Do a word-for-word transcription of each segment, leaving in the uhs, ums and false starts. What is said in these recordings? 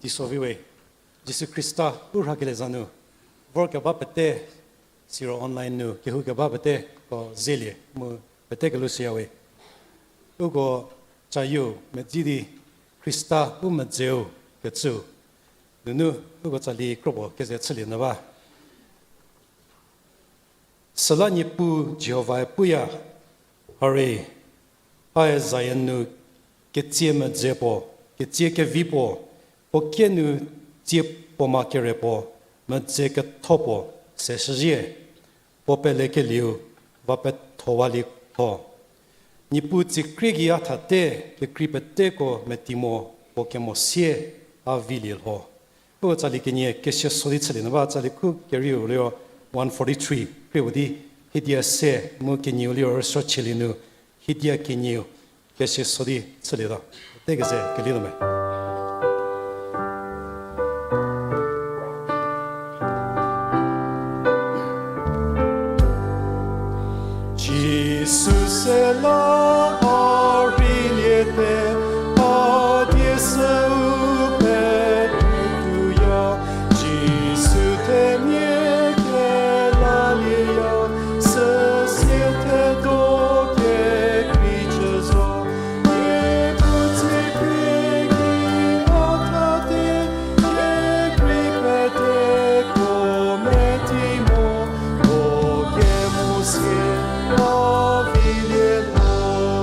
Teiso vi we, Jisu Khrista u rhakelie za nu vorkeba pete, siro online nu kehoukeba peteko zelie mu pete kelhou shüyawe. Uko cayieu medzi di Khrista u medzeu kecüu nunu uko tsali kropuo keze chülie nyü ba. Süla Niepuu Jihovae puya, Hare, ae Zion nu ketsie medze puo, ketsie kevi puo, puo kie nu tsie puoma kere puo, medze ketho puo, seshüzhie, puo pelekelieu va pethowalie lho. Niepuu tsikrie gei a thate, kekrei peteko meti mo, puo kemo sie a vilie lho. Uko tsali kenie kesie so di chülie nyü ba, tsali khu kerieu liro one forty-three, krie puo di, Hidia se, mu kenieu liro rüsuo chielie nu, Hidia kenieu, kesie so di chülietuo. Tekeze kelietuo me. Jisu se la a rheiliete, a die süu petuoya, Jisu themia kelalieya, süsie thedo kekrei chü zo, Niepuu tsikrie gei a thate, kekrei peteko meti mo, puo kemo sie a vilie lho.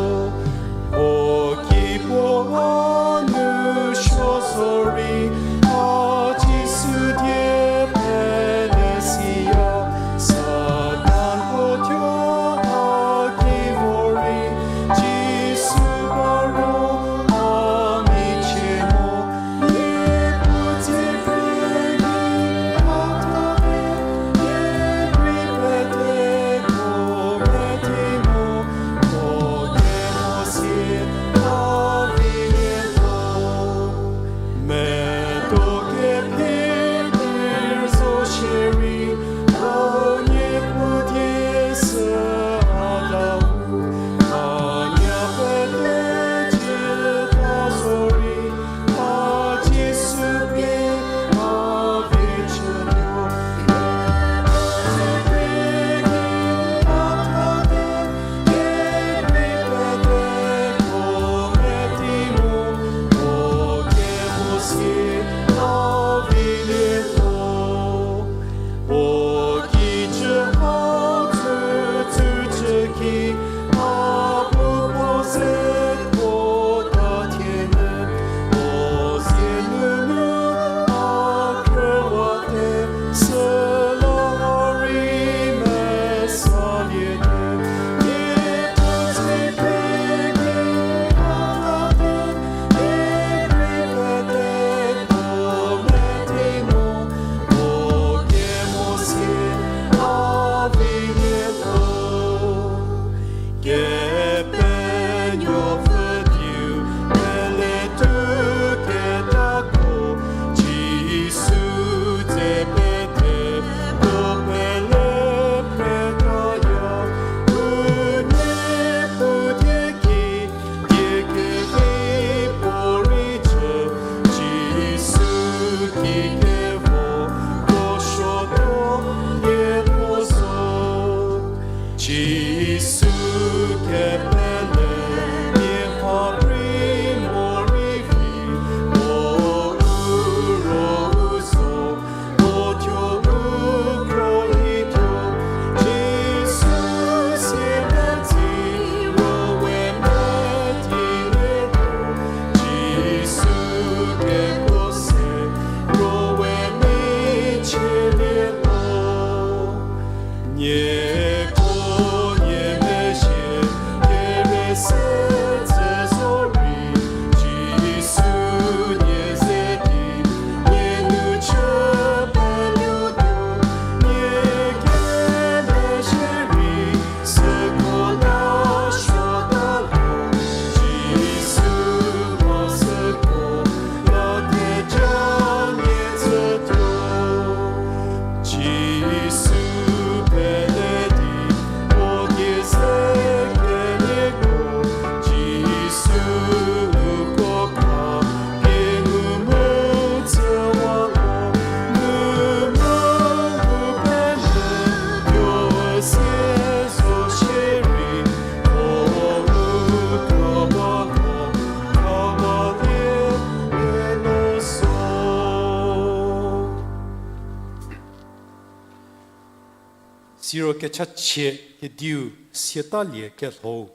Siro kechachie kediu siatalie kelhou,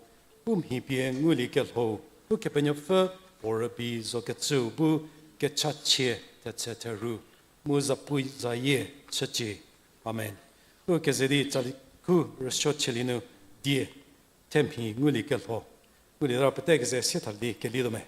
u mhi pie ngulie kelhou, Ukepenuopfü puo rübei zokecüu bu kechachie thetse theru, mu zapuzayie chücie. Amen. U keze di tsali khu rüsuo chülie nu die themhi ngulie kelho. Ngulie ra pete keze sietha di kelietuo me.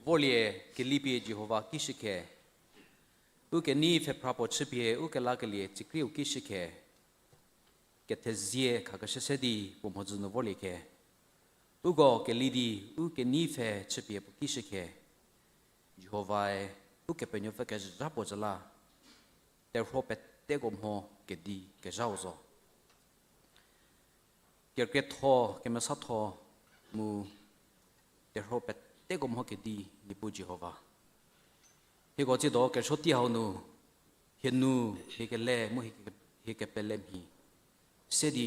Vorlie, kelipie Jihova ki shükhe. U kenei pfhephra puo chüpie u kelakelie tsikriu ki shükhe. Kethezie khakeshü se di puo mhodzü nu vorlie khe. Uko keli di u kenei pfhe chüpie puo ki shükhe. Jihovae Ukepenuopfü kezha puo zhü la, terhuo peteko mho kedi kezhau zo. Kekrietho, kemesatho, mu terhuo peteko mho kedi Niepuu Jihova. Hieko tsiedo kesuo tei hau nu, hie nu, hie kele mu hie ke-, hie kepele mhie se di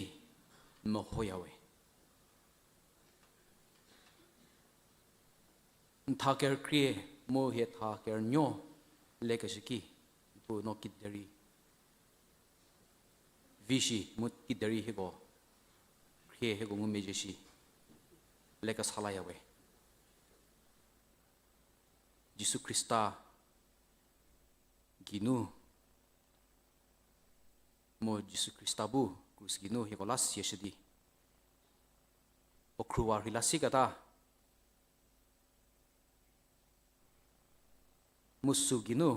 mehoyawe. N tha kerükrie mu hie tha kerünuo lekeshü ki, Niepuu no kiderei vi shi mu kiderei hieko khrie hieko ngumezhie shi lekesa layawe. Jisu Khrista geinu mu Jisu Khrista bu krus geinu hieko la siashü di, o khruwa rhei la siketa, mu sü geinu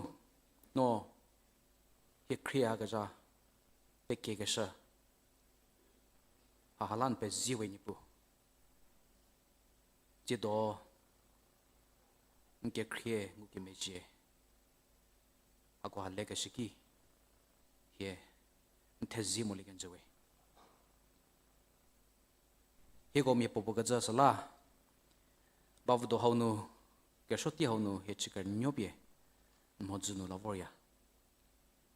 no hie khrieyakezha pekiekeshü, haha la n pezie we Niepuu. Tsiedo n kekhrie ngukemezhie hakoha lekeshü ki, hie n thezie molie kenjü we. Hieko mia puopuo kecü süla, bavüdo hau nu, kesuo tei hau nu hie chü kerünuo pie n mhodzü nu la vorya.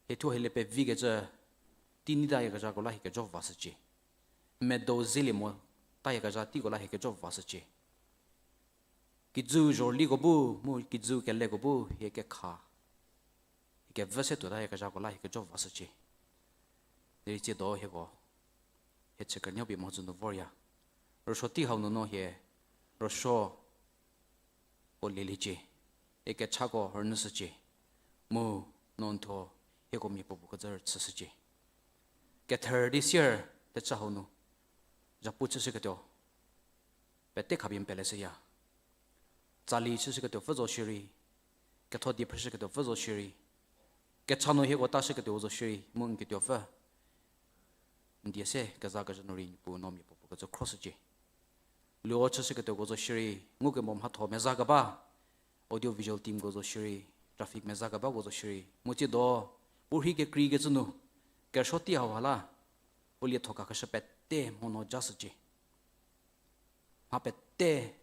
Hie thuo hie le pevikecü tei neidayakezhako la hie kejo vashücie. Medo zelie mo tayakezha teiko la hie kejo vashücie. Kijü zhorliko bu, mu kijü keleko bu hie kekha, hie kevü se tuotayakezhako la hie kejo vashücie. Derei tsiedo hieko, hie chü kernuo pie mhodzü nu vorya. Rüsuo tei hau nunu hie, rüsuo puo lieliecie, hie kechako rünyüshücie, mu no n thuo hieko mia puopuo kecü rüchüshücie. Kether di sier thechü hau nu, zhapu chüshüketuo pete khapie n peleshüya. Tsali chüshüketuopfü zo shierei, ketho die phrüshüketuopfü zo shierei, kecha nu hieko tashüketuo zo shierei, mu n ketuopfü n die se kezakezha nu rei Niepuu no mia puopuo kecü khroshücie. Luo chüshüketuoko zo shierei, ngukemo mhatho mezha keba, audio visual teamko zo shierei, traffic mezha kebako zo shierei, mu tsiedo, u rhei kekreikecü nu, kerüsuo tei hau ha la, u lietho kakeshü pete mho no jashücie. Mha pete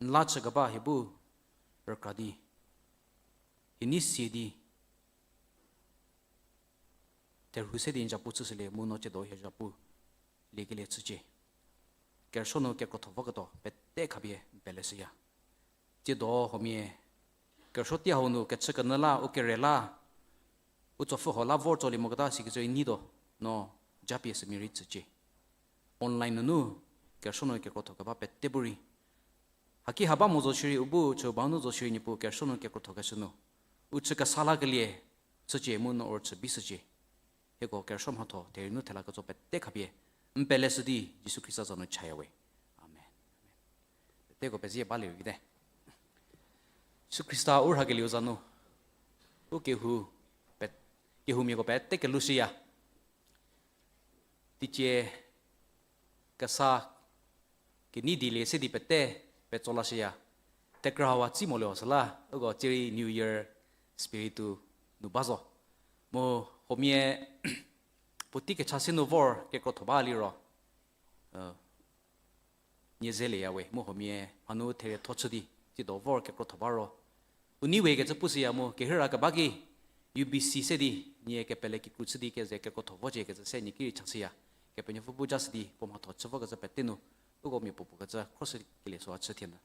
n la chükeba hie bu rükra di, hie nei sie di, therhu se di n zhapu chüshülie mu no tsiedo hie zhapu liekelie chücie. Kerüsuo nu kekrotho voketuo pete khapie n peleshüya. Tsiedo huomia, kerüsuo tei hau nu kechükenyü la, u kere la, u tsopfü huo la vor tsolie moketa sikecü rei nyi tuo, no japie sümia rei tsücie. Online nunu, kerüsuo nu kekrotho keba pete bu rei, haki ha ba mo zo shierei, u bu chü ba nu zo shierei Niepuu kerüsuo nu kekrothokeshü nu, u chü kesa lakelie chücie mu no u rüchü bishücie. Hieko kerüsuo mhatho therie nu thela ketso pete khapie n peleshü di Jisu Khrista za nu chaya we. Amen. Peteko pezie balie vite. Jisu Khrista u rhakelieu za nu, u kehou, pe-, kehoumiako pete kelushüya. Teicie kesa kenei dielie se di pete petso lashüya. Tekra hawa tsi molie süla, uko tsierei New Year spirit-u nu ba zo. Mu huomia puotei kecha se nu vor kekrotho ba liro, nie zelieya we, mu huomia mhanu therietho chü di, tsiedo vor kekrotho ba ro. U nei we kecü pushüya mu, kehira keba ki, U B C se di, nie kepele kikru chü di keze kekrotho vocie kecü se nie ki rei chashüya. Kepenuopfü bu jashü di, puo mhatho chü vokecü pete nu, uko mia puopuo kecü khroshükelie süu chü thie nyü.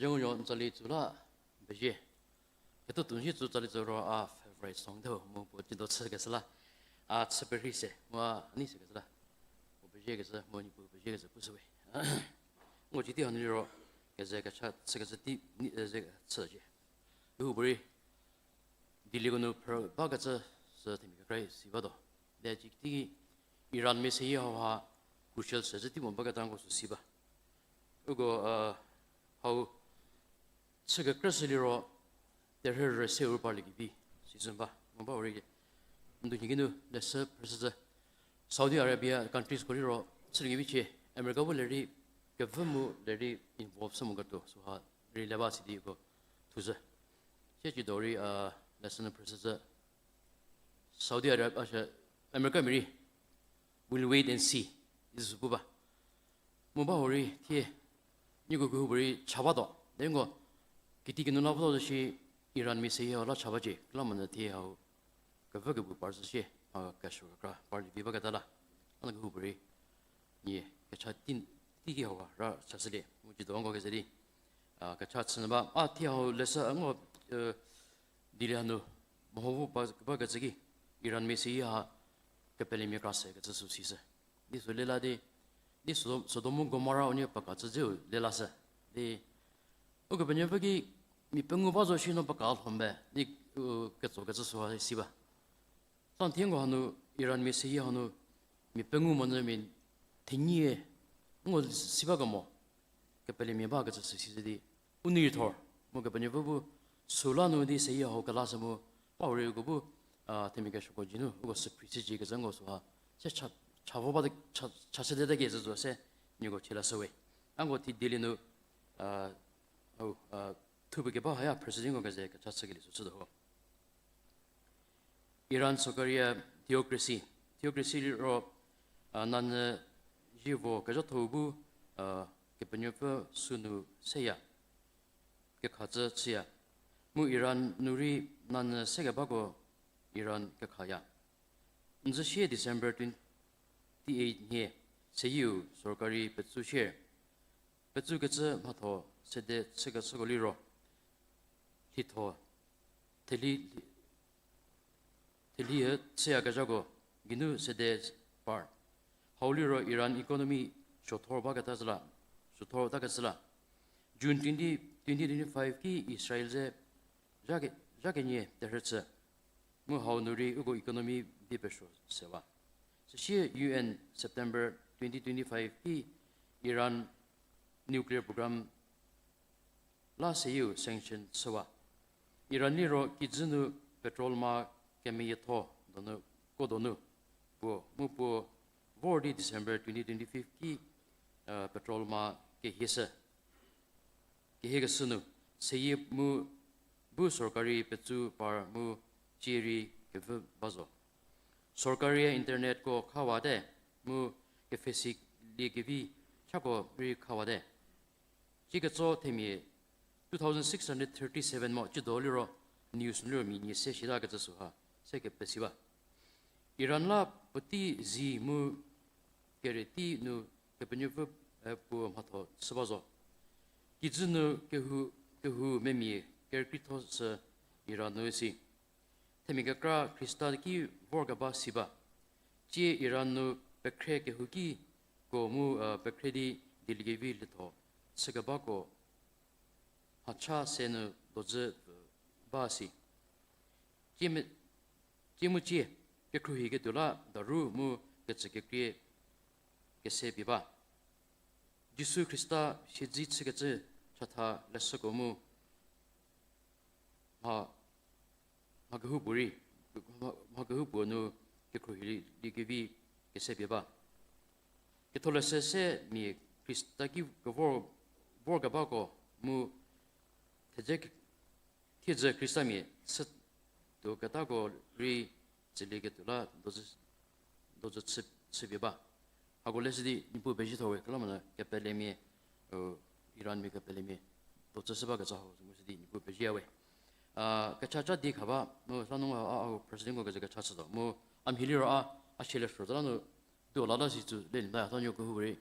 Zhüngounuo n tsali tsü la pezie. Ketuo tuo nzhie tsü tsali tsü ro a favorite song te mu puo tido chükeshü la. A chü perhei se, mu a nei sekeshü la. Puo peziekecü, mu Niepuu peziekecü pushüwe. Ngo citei hanu liro, keze kecha chükecü tei, ni, ze chücie. Kehoupuorei, dielieko nu phrü bakecü sü themia kekra si batuo. Di citei Iran mia seyie hauha crucial sü zhü tei mo baketa nko sü si ba. Uko, hau chü kekrüshü liro, terhü rüse ru parliekevi, si zhü ba. Mo ba hurei, n du nhie kinu leshü phrüshüzhü. Saudi Arabia countriesko liro, chüliekevi chie, America bu lerei, kevü mu lerei involve shü mo ketuo, süha rei le ba sidi ko thuzhü. Siecido rei, leshü nu phrüshüzhü. Saudi Arabia, Americamia rei, we'll wait and see, isü pu ba. Mo ba hurei thie, nieko kehoupuorei cha batuo. Di nko, kiti kinu la votuo zhü shi Iran mia seyie hau la cha bacie, kela monyü thie hau kevü kepu par zhü shie, mha kesuo kekra parlievi baketa la. Ana kehoupuorei, nie kecha tei, teiki hauha ra chashülie, mu citio nko keze di, kecha chünyü ba. A thie hau leshü nko, dieli hanu, meho bu ba, bakecü ki, Iran mia seyie ha, kepelemia kra se kecü sü sishü. Di sü lela di, di Sodom, Sodom mu Gomora unie pekacü dzeu lelashü. Di, Ukepenuopfü ki, mia pengou ba zo shi no peka lhombe, di, u, ketso kecü süha si ba. Sa thie nko hanu, Iran mia seyie hanu, mia pengou monyü mia thenyie, nko si bakemo, kepelemia bakecü sü sishü di, u neirüthor, mu Kepenuopfü bu, süla nu di seyie hau kelashü mu, pa hurei uko bu, themia kesuoko geinu uko sü phrishücie kecü nko süha, se cha, cha vo ba de, cha, chashüte kecü zo se, nieko chie lashü we. A nko thie dieli nu, thupie keba haya president nko keze kecha chükelie sü chütuo ho. Iran sorkari-e theocracy. Theocracy liro, nanyü zievo kezhatho bu, Kepenuopfü sünu seya, kekha cü chüya. Mu Iran nu rei nanyü sekebako Iran kekhaya. N zhü sie December twenty-eight nhie, seyieu sorkari petsu shie. Petsu kecü mhatho sede chükeshüko liro, lhitho, theli, theli-e chüyakezhako geinu sede par. Hau liro Iran economy suothor baketa zhü la, suothor takecü la. June twenty, twenty twenty-five ki Israel ze zha ke, zha kenie terhü chü. Mu hau nu rei uko economy di pesuo sewa. Süsie U N September twenty twenty-five ki Iran nuclear program la seyieu sanction chüwa. Iran liro kijü nu petrol ma kemeyietho donu, ko donu puo, mu puo vor di December twenty twenty-five ki, petrol ma kehieshü. Kehiekeshü nu, seyie mu bu sorkari petsu par mu cie rei kevü ba zo. Sorkari-e internetko khawate, mu kepfhesiliekevi chako rei khawate. Tsie ketso themia two thousand six hundred thirty-seven mo, tsiedo liro news nu liro mia nie se shita kecü süha se kepesi ba. Iran la puotei zi mu kerütei nu Kepenuopfü, e, puo mhatho chü ba zo. Kijü nu kehou, kehou memia kerükrietho sü Iran nu si. Themia kekra Khrista ki vorkeba si ba. Tsie Iran nu pekhre kehouki ko mu, e, pekhre di dieliekevi lietho chükebako mhacha se nu dozü ba si. Tsie mu tsie, kekhruohiketuo la daru mu kecükekrie kese pie ba. Jisu Khrista siedze chükecü chatha leshüko mu mha, mha kehoupuorei, mha, mha kehoupuo nu kekhruohiliekevi kese pie ba. Ketholeshü se mia Khrista ki kevor, vorkebako mu thedze ke, thiedzü Khristamia chütuoketako rei tsülieketuo la dozü, dozü chü, chüpie ba. Hako leshü di Niepuu pezie tho we, kelamonü kepelemia, Iranmia kepelemia dozü chü bakecü hau ngushü di Niepuu pezieya we. A, kechaca di khaba, mu sa nunga a, a, presidentko keze kecha chütuo mu, a mhie liro a, a siele suo zü la nu, tuo la ta si tsü lelie mota ya, sa nuo kehoupuorei,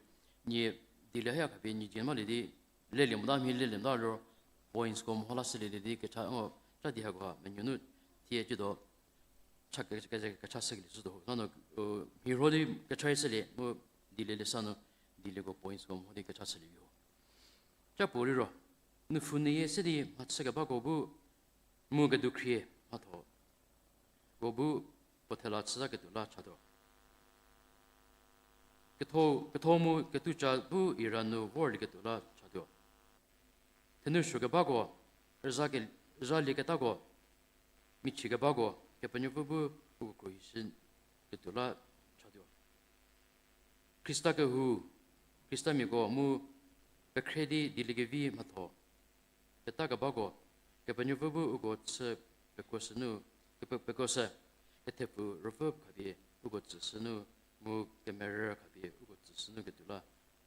nie dieli haya khapie nie dzie malie di, lelie mota mhie lelie mota liro, pointsko mho la shülie di kecha, o, cha di hako ha menuo nu thie cüdo, cha ke-, ke-, kecha shükelie shütuo. Nano, u, mhiro di kecha rei shülie, mu dilie lesa nu, dilieko pointsko mho di kecha shülie vi ho. Cha puo liro, nupfu nuyie se di mhachü kebako bu, mu kedukhrie mhatho ko bu puo thela chüzaketuo la chatuo. Ketho, ketho mu kethuca bu Iran nu vorlieketuo la chatuo. Thenou suo kebako, rüza ke-, rüzalieketako, michie kebako, Kepenuopfü bu uko khruohishüketuo la chatuo. Khrista kehou, Khristamiako mu pekhre di dieliekevi mhatho keta kebako, Kepenuopfü bu uko chü pekuoshü nu, kepe-, pekuoshü, kethepfu ruopfü khapie uko tsüshü nu, mu kemerü khapie uko tsüshü nu ketuo la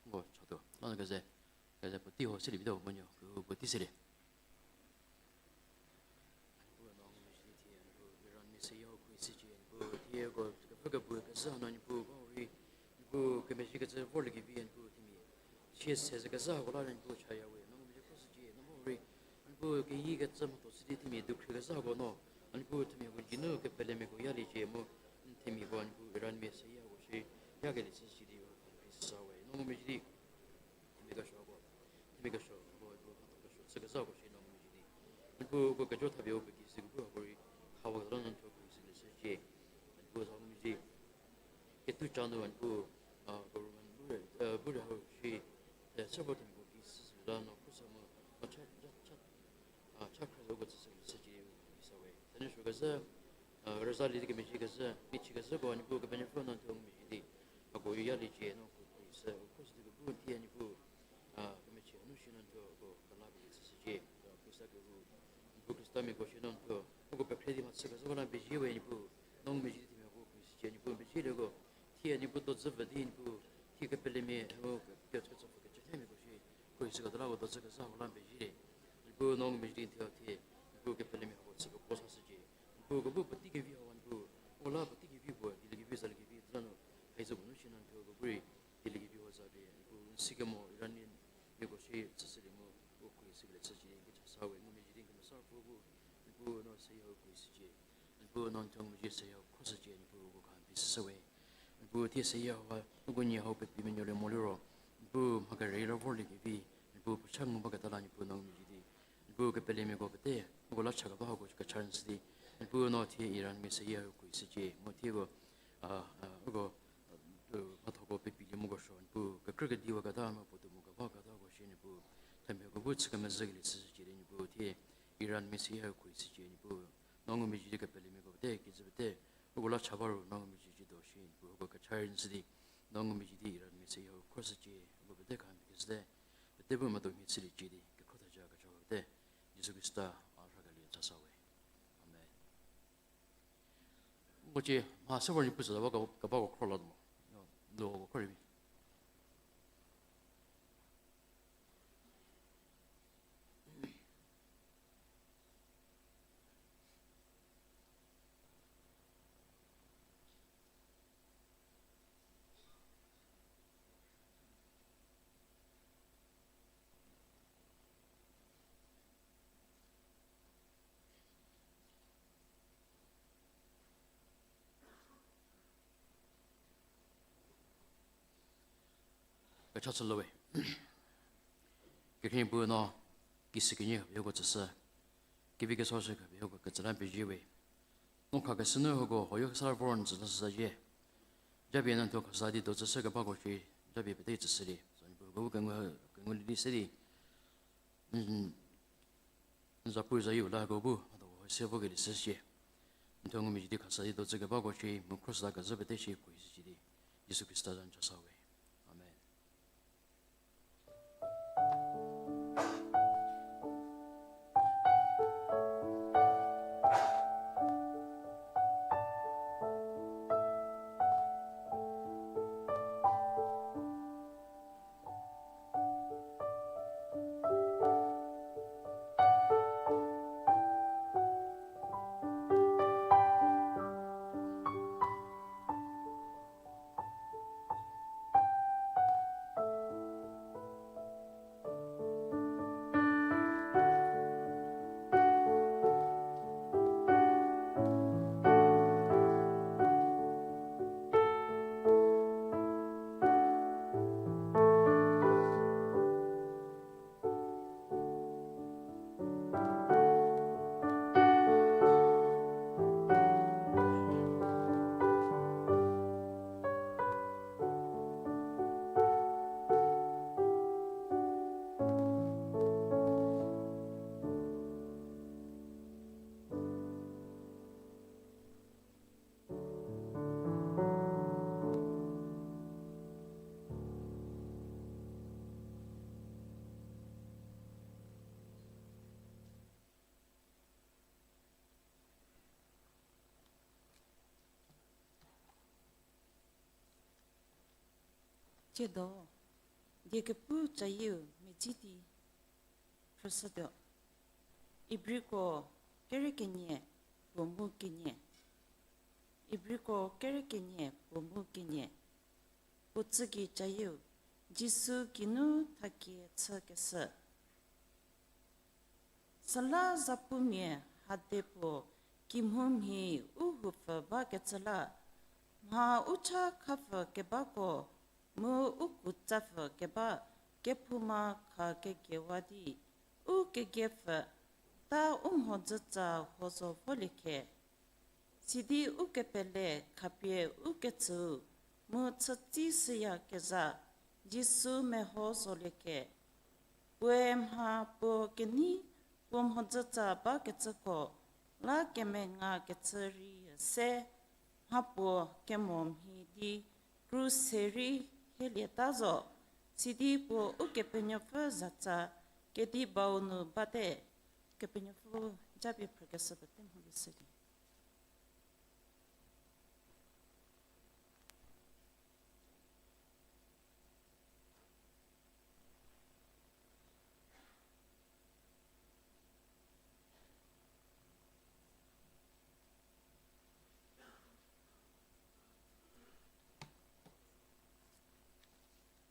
uko chatuo. Lano keze, keze puotei ho selie vituo monuo, kehou puotei selie. Niepuu no ngumezhie di thie, Niepuu Iran mia seyie hau khruohishücie, Niepuu thieko kepfü kebu kezhü hanu Niepuu ba rei, Niepuu kemezhie kecü vorliekevi Niepuu themia chie se ze kezhü hako la Niepuu chaya we, no ngumezhie khruohishücie, no ba rei, Niepuu keyi kecü mhatho chü di themia dukhrie kezhü hako no, Niepuu themiako geinu kepelemiako yaliecie mu, themiako Niepuu Iran mia seyie hako shi yakelie chüshü di, Niepuu sa we, no ngumezhie di themia kesuoko, themia kesuoko, Niepuu mhatho kesuo chü kezhü hako shi no ngumezhie di, Niepuu uko kejo thapie u peki si kepu hako rei, hawa kezhü la no Niepuu khruohishükelie chücie, Niepuu za ngumezhie di, kethuca nu Niepuu, a, government bu rei, a, bu rei hau shi, e, several themiako ki süsü la no khruohishü mu, a, cha, cha, cha, a, cha khrüzhü uko tsüshükelie chücie, Niepuu sa we. Thenou suo kezhü, a, rüzaliekemezhie kezhü, michie kezhüko Niepuu Kepenuopfü no Niepuu ngumezhie di, hako yaliecie no khruohishü, khruohishü di kepu thie Niepuu, a, kemechie hanu shi no Niepuu uko kelakelie chüshücie, a, Khrista kehou, Niepuu Khristamiako shi no Niepuu uko pekhre di mhachü kezhüko la pezie we Niepuu, no ngumezhie di themiako khruohishücie Niepuu, pezie lieko, thie Niepuu dozü vü di Niepuu, thie kepelemia, o, ke-, ke-, ketsopfü kecü themiako shi khruohishüketuo la uko dozü kezhü hako la pezie le. Niepuu no ngumezhie di thie, thie, Niepuu kepelemia hako chü kekuo sashücie. Niepuu uko bu puotei kevi hau Niepuu, uko la puotei kevi puo, dieliekevi, zaliekevi, zanu, haizü puo nu shi no Niepuu uko bu rei, dieliekevi hau za pie, Niepuu n si kemo Iranmiako shi chüshülie mu, uko khruohishükelie chücie di n kecha sa we, ngumezhie di n kemesa pfü bu, Niepuu no seyie hau khruohishücie. Niepuu no n thuo ngumezhie seyie hau khruohishücie, Niepuu uko kha n pie shüshü we. Niepuu thie seyie hau, uko nie hau pepi menuolie moliro, Niepuu mha kerei la vorliekevi, Niepuu puo cha ngu baketa la Niepuu no ngumezhie di, Niepuu kepelemiako pete, uko la cha keba hako kecha rünyüshü di, Niepuu no thie Iran mia seyie hau khruohishücie, mu thieko, a, a, uko, a, mhathoko pepilie mokeshü, Niepuu kekrü kediwaketa mu puotou mo kebaketako shi Niepuu, themiako bu chü kemezhükelie chüshücie di Niepuu thie Iran mia seyie hau khruohishücie Niepuu, no ngumezhie di kepelemiako pete, kijü pete, uko la cha ba ru no ngumezhie di do shi Niepuu uko kecha rünyüshü di, no ngumezhie di Iran mia seyie hau khruohishücie, uko pete kha n pie keshüte, pete bu medo mhie chüliecie di kekhro theja kechako pete, Jisu Khrista a rhakelie cha sa we. Amen. Uko cie mha se vor Niepuu süla ba kebako khro la mo, no, no khro rei. Kecha chülo we. Kekhrie Niepuu no, kishükinyi khapie uko tsüshü, kevi keso shü khapie uko ketsü la pezie we. No khakeshü nu uko hoyo kesa vor n tsü la shüzayie. Japie no n thuo khasa di do tsüshü kebako shi, japie pete tsüshülie. So Niepuu uko bu kengu, kengulie di se di, n, n zapu zayieu la uko bu mhatho se vokelie shüshie. N thuo ngumezhie di khasa di do tsü kebako shi, mu khro süla kezhü pete shi khruohishücie di, Jisu Khrista za nu cha sa we. Amen. Tsiedo, die kepu cayieu medzi di phrüshütuo. Ibriko kere kenie puo mu kenie. Ibriko kere kenie puo mu kenie. Puo tsü gei cayieu, Jisu geinu thakie chükeshü. Süla zapumia hade puo kimhumhi u houpfü bakecü la, mha u cha khapfü kebako mu u kutsapfü keba kephouma kha kegiewa di, u kegepfü ta u mhodzütsa huo zo volie khe. Sidi ukepele khapie u ketsüu mu chütsishüyakezha Jisu meho zolie khe. Puoe mha puo kenei puo mhodzütsa bakecüko la kemengakecü rei se, mha puo kemo mhi di kruse rei hielieta zo, sidi puo Ukepenuopfü zatsa kedi bau nu bate. Kepenuopfü japie phrükeshü pete mholie shülie.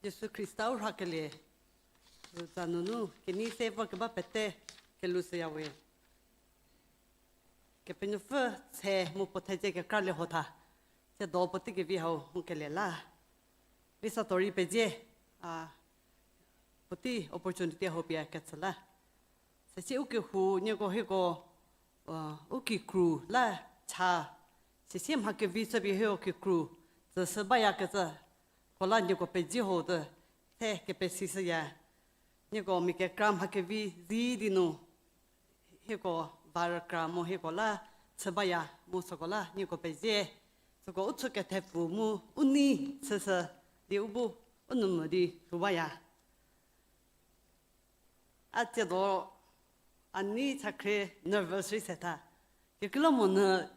Jisu Khrista u rhakelie, u za nunu kenei se vokeba pete kelushüyawe. Kepenuopfü tshe mu puo thedze kekra liehotha, tsiedo puotei kevi hau ngukelie la. Visato rei pezie, a, puotei opportunity hau pie ketsü la. Süsie u kehou nieko hieko, u kikru la cha, süsie mha kevi chüpie hieko kikru tsüshü bayakecü, ko la nieko pezie ho tü, se kepesishüya. Nieko mia kekra mha kevi zi di nu, hieko va rükra mu hieko la chü baya mu süko la nieko pezie, süko u chü kethepfu mu u nei chüshü di u bu u nou mo di lhou baya. A tsiedo a nei chakhrie nervous rei se tha. Kekreilamonyü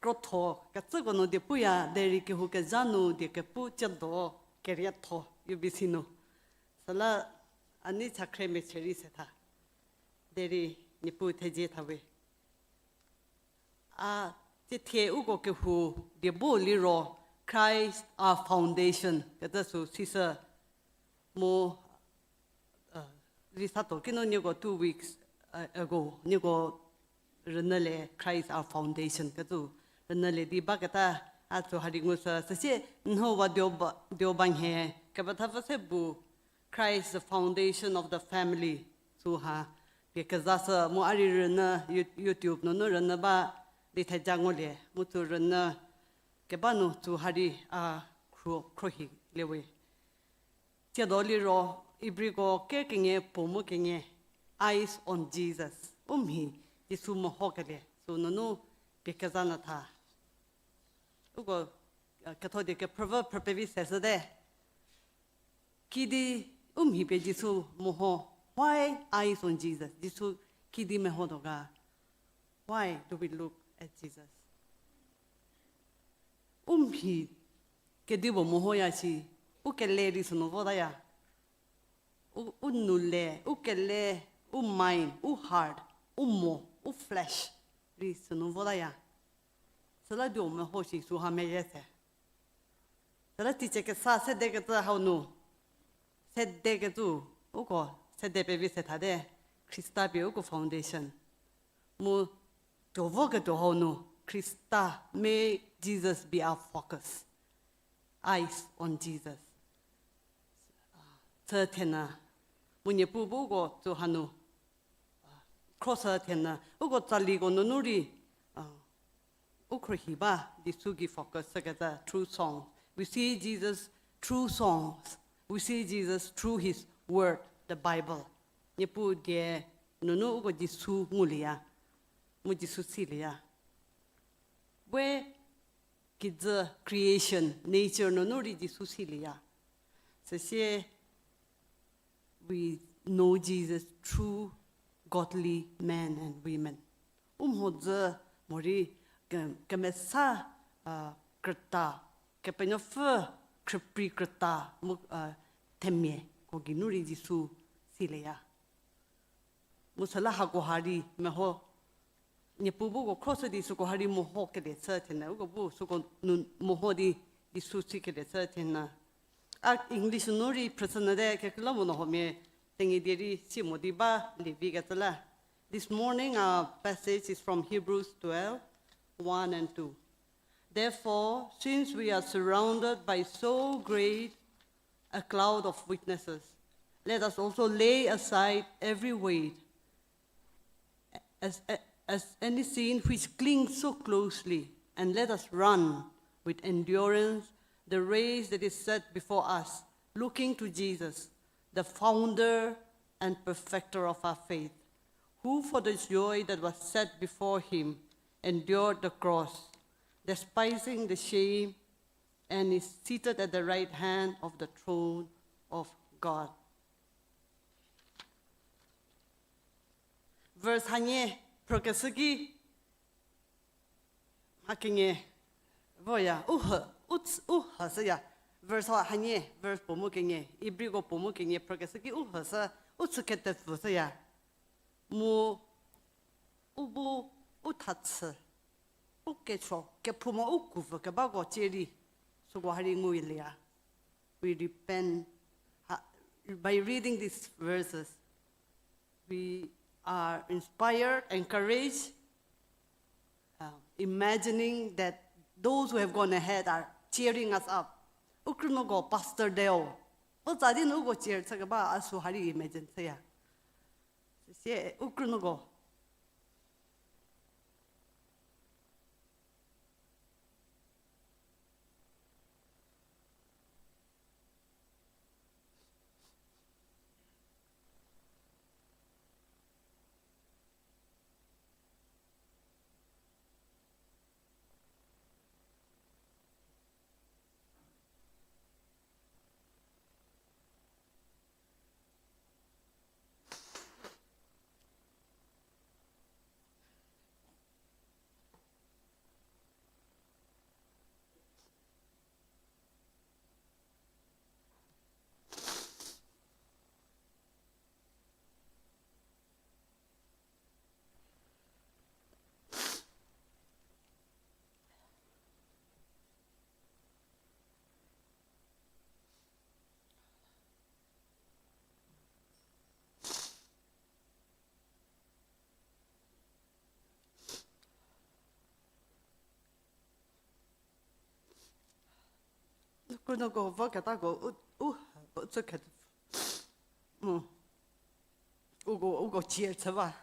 krotho kecüko nu die puya derei kehou kezha nu die kepu tsiedo kerietho U B C nu. Süla a nei chakhrie mechie rei se tha. Derei Niepuu thezie thawe. A tsie thie uko kehou die bu liro Christ our foundation kecü sü sishü mu, rei sato kinu nieko two weeks ago nieko rünyülie Christ our foundation kecü rünyülie di baketa a tsü ha rei ngushü. Süsie nhüwa Deoba, Deoba nhie kepethapfü se bu Christ the foundation of the family sü ha pie kezashü mu a rei rünyü You-, YouTube nunu rünyü ba di theja ngulie mu tsü rünyü keba nu tsü ha rei a khro, khrohi liewe. Tsiedo liro Ibriko ker kenie puo mu kenie, Eyes on Jesus. U mhi Jisu mehokelie sü nunu pie keza nyü tha. Uko ketho die kephrüvü phrü pevi seshüte. Kidi u mhi pie Jisu meho, why eyes on Jesus? Jisu kidi mehotuo ga? Why do we look at Jesus? U mhi kedipuo mehoya shi, u kele rei sünu votaya. U, u nou le, u kele, u mind, u heart, u mo, u flesh rei sünu votaya. Süla di u meho shi sü ha meyie se. Süla teicie kesa sedekecü hau nu, sedekecü, uko sede pevi se thate, Khrista pie uko foundation. Mu tuo voketuo hau nu, Khrista, may Jesus be our focus. Eyes on Jesus. Chü thena, mu Niepuu bu uko tsü hanu khroshü thena, uko tsaliko nunu rei u khrohi ba, Jisu gei focus shükecü through songs. We see Jesus through songs. We see Jesus through his word, the Bible. Niepuu die nunu uko Jisu ngulieya, mu Jisu silieya. We kijü creation, nature nunu rei Jisu silieya. Süsie we know Jesus through godly men and women. U mhodzü morei ke-, kemesa, krüta, Kepenuopfü khrüprei krüta mu, uh, themiako geinu rei Jisu silieya. Mu süla hako ha rei meho, Niepuu bu ko khro shü di süko ha rei meho kelie chü thena, uko bu süko nu meho di Jisu si kelie chü thena. A English nu rei phrüshünyü te, kekreilamonyü huomia Tenyidie rei si mo di ba lievi kecü la. This morning our passage is from Hebrews twelve, one and two. Therefore, since we are surrounded by so great a cloud of witnesses, let us also lay aside every weight as, as any sin which clings so closely, and let us run with endurance the race that is set before us, looking to Jesus, the founder and perfecter of our faith, who for the joy that was set before him endured the cross, despising the shame, and is seated at the right hand of the throne of God. Verse hanie phrükeshü ki, ha kenie, voya, u hü, u ts-, u hü shüya. Verse ha hanie, verse puo mu kenie, Ibriko puo mu kenie phrükeshü ki u hü shü, u chü ketepfü shüya. Mu u bu u tha chü, u kecho, kephouma u kuvü kebako cie rei, süko ha rei ngulie ya. We repent, ha, by reading these verses, we are inspired, encouraged, uh, imagining that those who have gone ahead are cheering us up. U krünuoko pastor deo, u tsa di nu uko cheer chü keba a sü ha rei imagine chüya. Süsie u krünuoko. Krünuoko voketako u, u, u tsü khe, mu, uko, uko cheer chü ba.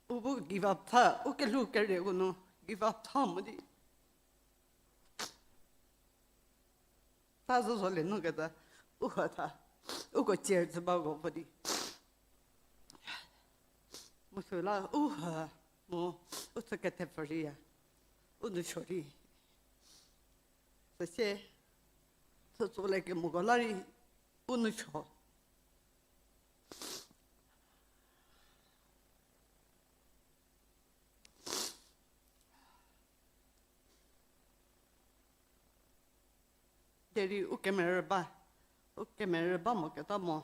U bu give up tha, u kelhou kerieko nu give up tha mo di. Tha zo zo le nu keta, u ha tha, uko cheer chü bako vo di. Mu süla u ha, mu, u tsü kethepfü rei ya, u nu suo rei. Süsie, tsütso le kemoko la rei, u nu suo. Derei u kemerü ba, u kemerü ba mo keta mo.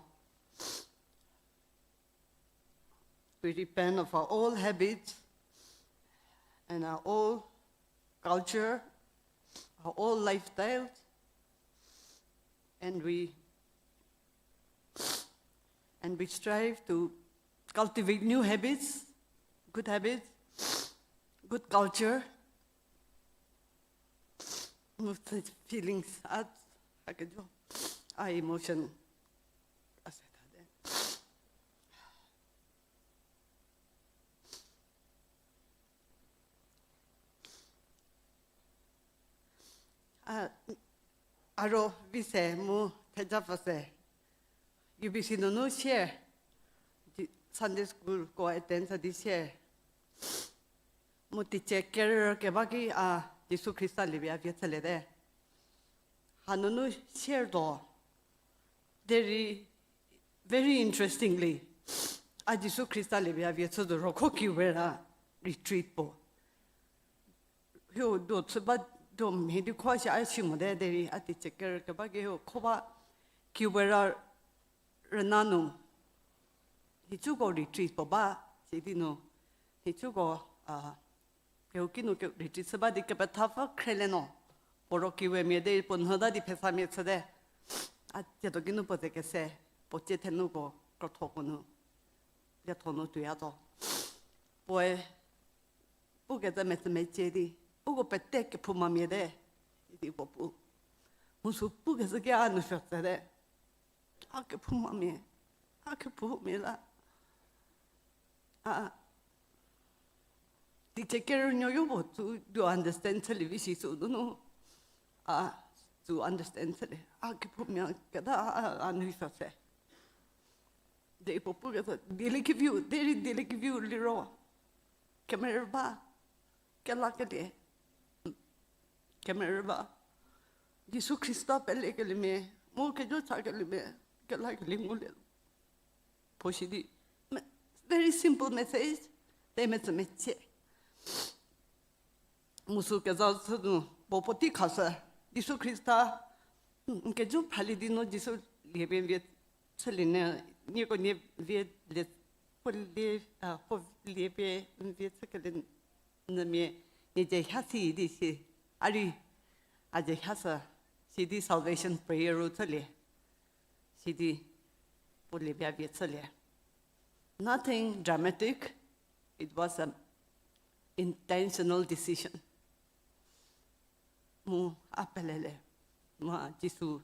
We repent of our old habits and our old culture, our old lifestyles, and we, and we strive to cultivate new habits, good habits, good culture. Move the feelings out, ha kejo, our emotion. A, aro vi se mu theja pfü se. U B C nunu share, di-, Sunday school ko attend sa di share. Mu teacher kerü keba ki a Jisu Khrista liepie a vie chüliete. Hanunu share tuo. Derei, very interestingly, a Jisu Khrista liepie a vie chü tuo ro kho ki we ra retreat puo. Hiu do chü ba do mhie di kho shi a shi mote derei a teicie kerü keba ki hiu kho ba kiwera rüna nu. Nhicuko retreat puo ba, sidi nu, nhicuko, a, kehouki nu ke retreat chü ba di kepethapfü khrelie no. Puo ro kiwemia de, puo nhüta di phesamia chüte. A tsiedo ki nu puo ze kese, puo tsie thenuko, krotho puo nu, lietho nu tuoya zo. Puoe, pukecü metsü mecie di, uko pete kephoumamia te, idi puo pu. Mu sü pukecü ki a nu sho tsete. A kephoumamia, a kephoumia la. A, teicie kerünuo yo puo tsü do understand chülie vi shi sü nunu. A, tsü understand chülie. A kephoumia keta a, a, a nu sho se. Di puo pukecü, dieliekeviu, derei dieliekeviu liro. Kemerü ba, kelakelie. Kemerü ba. Jisu Khrista pelekeliemia, mu kejo chakeliemia, kelakelie ngulie. Puo shi di, me-, very simple message, te metsü mecie. Mu sü keza sü nu, puo puotei khashü, Jisu Khrista, n kejo phrali di no Jisu liepie vie chülie nyü, nieko nie vie lie, puo lie, a, puo liepie vie chükelie nyümia, nie dzie ha si di si, a rei, a dzie ha sü, sidi salvation prayer ru chülie, sidi puo liepie vie chülie. Nothing dramatic, it was an intentional decision. Mu a pelele, mu a Jisu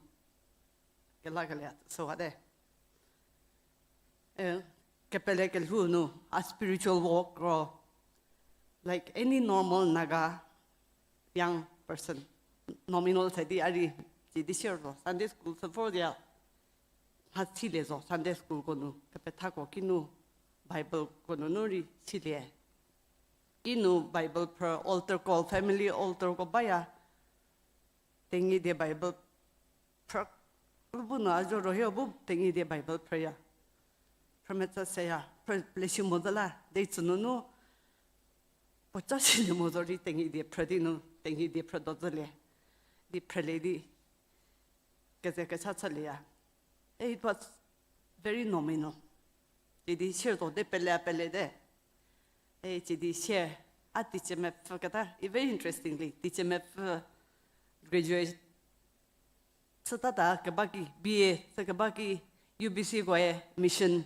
kelakelie süwate. E, kepele kelhou nu, a spiritual walk ro, like any normal Naga young person, nominal se di a rei, sidi share zo, Sunday school sü vor dia, ha silie zo, Sunday school ko nu, kepethako kinu, Bible ko nunu rei silie. Kinu Bible phrü altar ko, family altar ko baya. Tenyidie Bible phrü, bu nu a zo ro hie bu Tenyidie Bible phrüya. Phrü metsa seya, phrü leshi mo zü la, de tsü nunu, puoca silie mo zo rei Tenyidie phrü di nu, Tenyidie phrü do zülie. Di phrülie di, keze kecha chülieya. It was very nominal. Sidi share zo de pele pele te. E, sidi share, a teicie mepfü keta, e, very interestingly, teicie mepfü graduate chütata keba ki, B A chü keba ki, U B C koe mission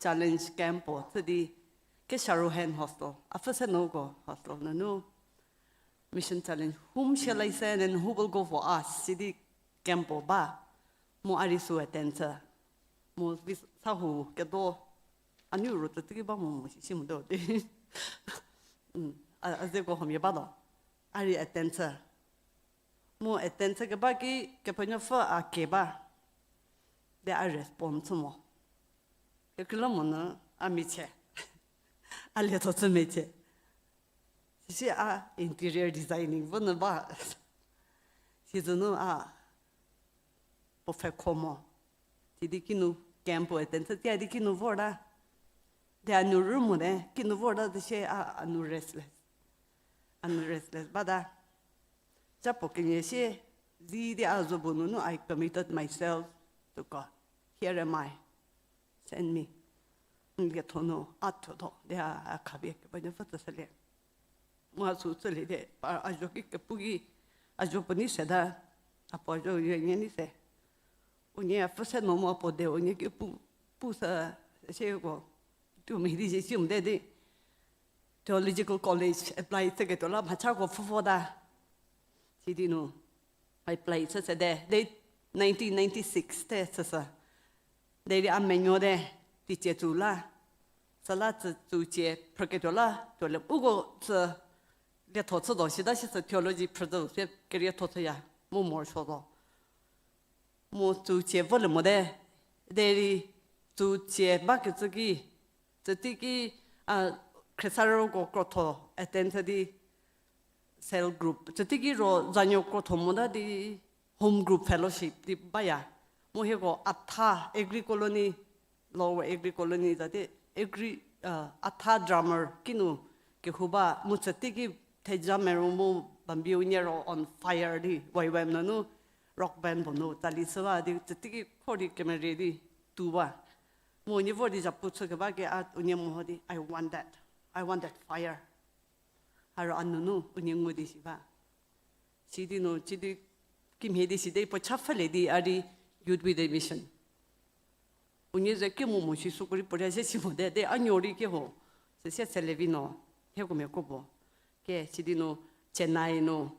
challenge camp puo chü di, Kesharu Hen Hostel, a pfü se nuko hostel nunu, mission challenge, whom shall I send and who will go for us? Sidi camp puo ba, mu a rei sü attend chü. Mu vi sa hu kedo, a niu ro tsütiki ba mo mo shi shi mo do di. A, a zeko huomia ba do. A rei attend chü. Mu attend chü keba ki Kepenuopfü a kie ba. De a respond chü mo. Kekreilamonyü a michie. A lietho chü mecie. Sisi a interior designing vo nyü ba. Sizünu a puo pfhekho mo. Sidi kinu camp puo attend chü tia di kinu vorta. De a nu rü mote, kinu vorta di sie a, a nu restless. A nu restless bata. Ca puo kenie sie, zi di a zo bu nunu, I committed myself to God. Here am I. Send me. N lietho nu a thuo tho, di a, a khapie Kepenuopfü tsüshülie. Mu a sü chülie di, a, a zo ki kepu ki, a zo puo nei seta, a puo a zo unie nei se. Unie a pfü se no mo a puo de unie ki pu, pu sü, sieko, tuo mhie di zie si mote di, theological college apply chüketuo la mhachako pfhü vota. Sidi nu apply chü sede, de nineteen ninety-six te chüshü. Derei a menuo te, teicie tsü la, süla tsü, tsücie phrüketuo la tuolie uko tsü lietho chü do sita sisü theology phrü zo se kerietho chüya, mu morosuo zo. Mu tsücie volie mote, derei tsücie bakecü ki, tsütiki, a, khriesarüko krotho attend chü di cell group, tsütiki ro zanuo krotho mota di home group fellowship di baya. Mu hieko Atha Agri Colony, Lower Agri Colony za di Agri, a, Atha drummer kinu kehou ba mu tsütiki theja meru mu Bambi unie ro on fire di, Y W A M nunu rock band puo nu tsali shü ba di, tsütiki kho di kemerie di tuo ba. Mu unie vor di zhapu chü keba ke a unie meho di, I want that. I want that fire. A ro a nunu unie ngu di shi ba. Sidi nu, sidi kimhie di sidi puo cha pfhülie di a di Youth with a Mission. Unie ze kemo mo shi süko rei puo rei se si mo de, de a nuo rei ke ho. Süsie Selevi no, hieko mia ko bo. Ke sidi nu Chennai nu,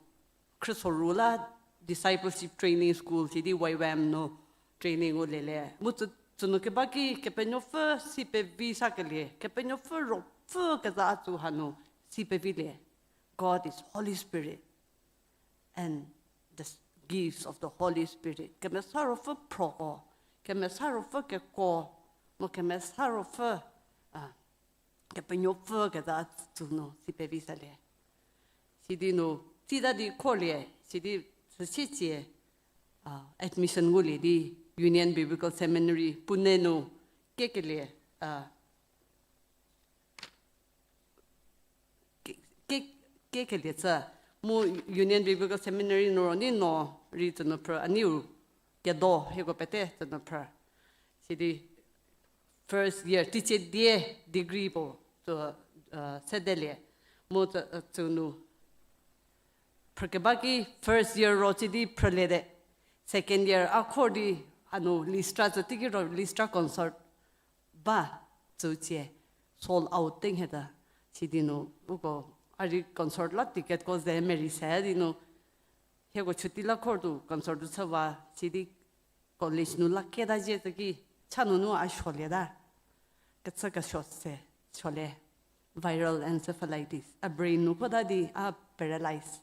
Khriesoru la Discipleship Training School, sidi Y W A M nu training u lele. Mu tsü, tsünu keba ki Kepenuopfü si pevi sakelie, Kepenuopfü ruopfü keza a tsü hanu si pevilie. God is Holy Spirit and the s-, gifts of the Holy Spirit. Kemesa Ruopfü phroko, Kemesa Ruopfü keko, mu Kemesa Ruopfü, a, Kepenuopfü keza tsü nu si pevi salie. Sidi nu, tsita di kholie, sidi süsie tsie, a, admission ngulie di Union Biblical Seminary, Pune nu, kekelie, a, ke, ke, kekelie tsü, mu Union Biblical Seminary nu ro ni no rei tsünu phrü, a niu kedo hieko pete tsünu phrü. Sidi first year, teicie die degree puo, tsü, a, sedelie, mu tsü, a, tsünu phrü keba ki first year ro sidi phrülie de. Second year a kho di hanu Lystra tsü teiki ro Lystra concert ba tsü tsie sold out te nhie ta. Sidi nu uko a rei concert la ticketko ze meri se di nu hieko chuti la khor tu concert tu chüwa sidi college nu la keta zhie tsü ki cha nunu a suolie ta. Kechü kesuo se suolie. Viral encephalitis. A brain nu kota di a paralyze.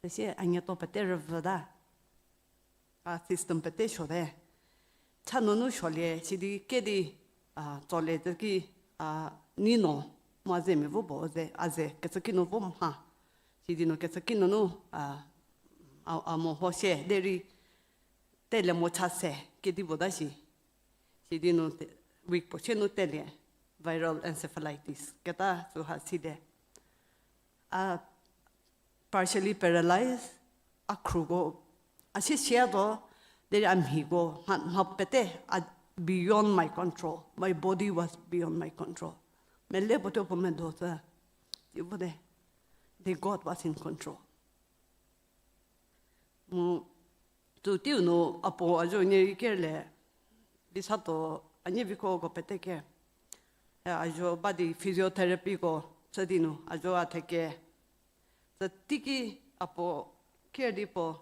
Süsie a nyeto pete rüvü ta. A system pete suote. Cha nunu suolie, sidi kedi, a, tsolie tsü ki, a, ni no, mu a ze mia vo bo ze, a ze, kecü ki nu vo mha. Sidi nu kecü ki nunu, a, a, a meho sie, derei, tele mo cha se, kedi bo ta shi. Sidi nu te, week puo sie nu telie, viral encephalitis, keta süha side. A partially paralyzed, a khruko, a sie sia do, derei a mhiko, mha, mha pete, a beyond my control. My body was beyond my control. Mele puo tuo puo medo tsü, ti puo de, the God was in control. Mu, tsü teiu nu a puo a zuo nie rei kerle, vi sa tuo, a nie viko ko pete ke. A zuo ba di physiotherapyko, tsü di nu, a zuo a theke. Tsü teiki a puo ker di puo,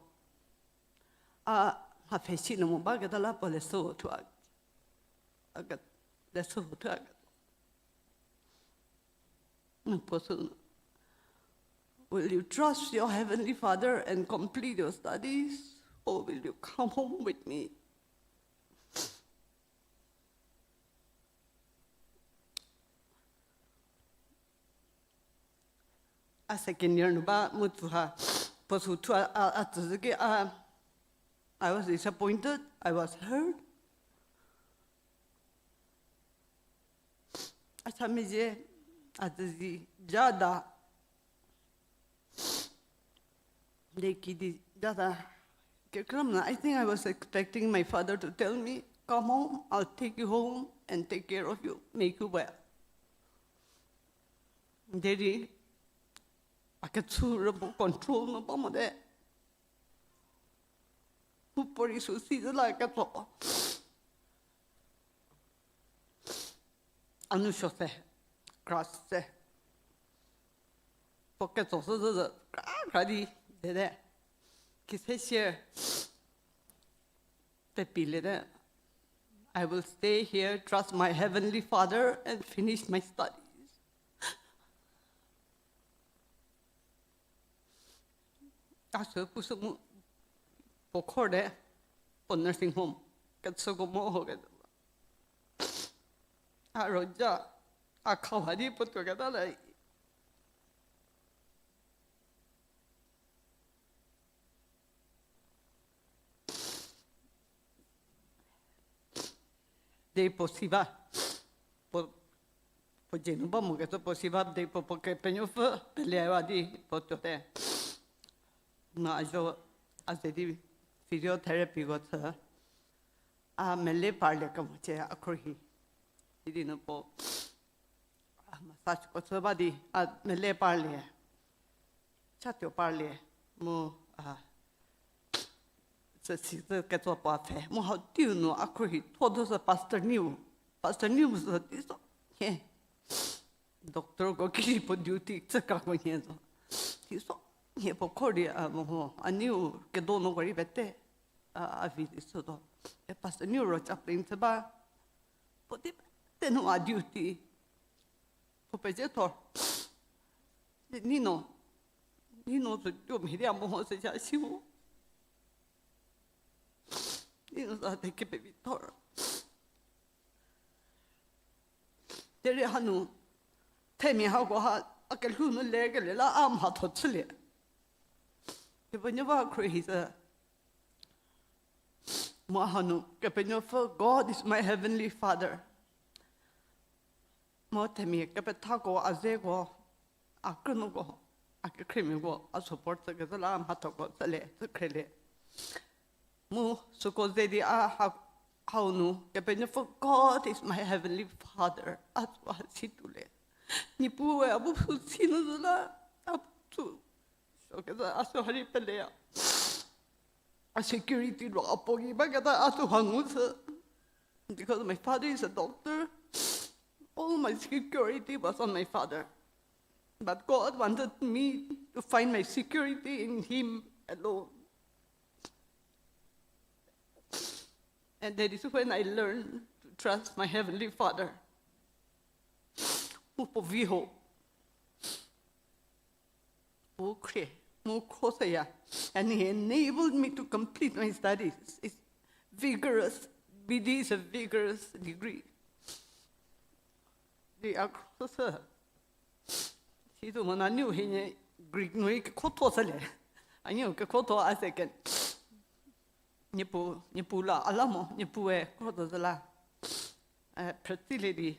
a mha pfhe si nu mu baketa la puo leshü thu a, a ke, leshü thu a ke. Will you trust your Heavenly Father and complete your studies? Or will you come home with me? A second year nu ba mu tsüha, puo sü thu a, a, a tsüzhü ki a, I was disappointed, I was hurt. A cha mezhie, a tsüzi, jada. They kidi, jada. Kekramna, I think I was expecting my father to tell me, come home, I'll take you home and take care of you, make you well. Derei, a kechü rübo control nu ba mo de. Pu puorei sü si zü la ketso. A nu suo se, crush se. Puo ketso sü zü zü, kra kra di, de de. Kise share. Pepilie de. I will stay here, trust my Heavenly Father, and finish my studies. A sü pushü mu, puo khor de, puo nursing home, kechüko mo ho ke. A roja, a khawa di puo tuo keta le. Derei puo si ba, puo, puo dzie nu ba mo kecü puo si ba, derei puo, puo Kepenuopfü pelewa di puo tuote. Na ajo, a ze di physiotherapyko chü. A mele parlie kemo chie a khruohi. Idi nu puo, a massageko chü ba di, a mele parlie. Chatuo parlie. Mu, a, sü si zü ketso puo pfhe. Mu hau tiu nu a khruohi tho do sü Pastor Niu. Pastor Niu mu sü di so. He. Doctorko ki puo duty chü kako nhie zo. Ki so, nhie puo kho di, a, mo ho, a niu kedo no ko rei pete, a, a vi di sü do. E Pastor Niu ro chaplain chü ba. Puo di pete nu a duty. Puo pezie thor. Nino, nino sü tuo mhie di a mo ho sü cha siu. Nino sa te kepevi thor. Derei hanu, themia hako ha, a kelhou nu lerkelie la a mhatho chülie. Kepenuopfü khruohi sü. Mu hanu, Kepenuopfü, God is my heavenly Father. Mu themia kepethako, a zeko, a krünuoko, a kekhriemiako, a support chükezhü la mhathoko chülie, chü khrielie. Mu süko ze di a ha-, hau nu, Kepenuopfü, God is my heavenly Father. A, a si tuolie. Niepuue a bu pfhü si nu zü la, a bu pfhü. Sükezhü a sü ha rei peleya. A security ro a puo gei baketa a sü ha ngu sü. Because my father is a doctor, all my security was on my father. But God wanted me to find my security in Him alone. And that is when I learned to trust my Heavenly Father. Mu puo vi ho. Mu khrie, mu kho seya. And he enabled me to complete my studies. It's vigorous. B D is a vigorous degree. Di a kho se. Situ mo na niu hienie Greek nu kekho tho selie. A niu kekho tho a second. Niepu, niepu la, a la mo, niepu e kho tho zü la. Eh, phrütsi lie di,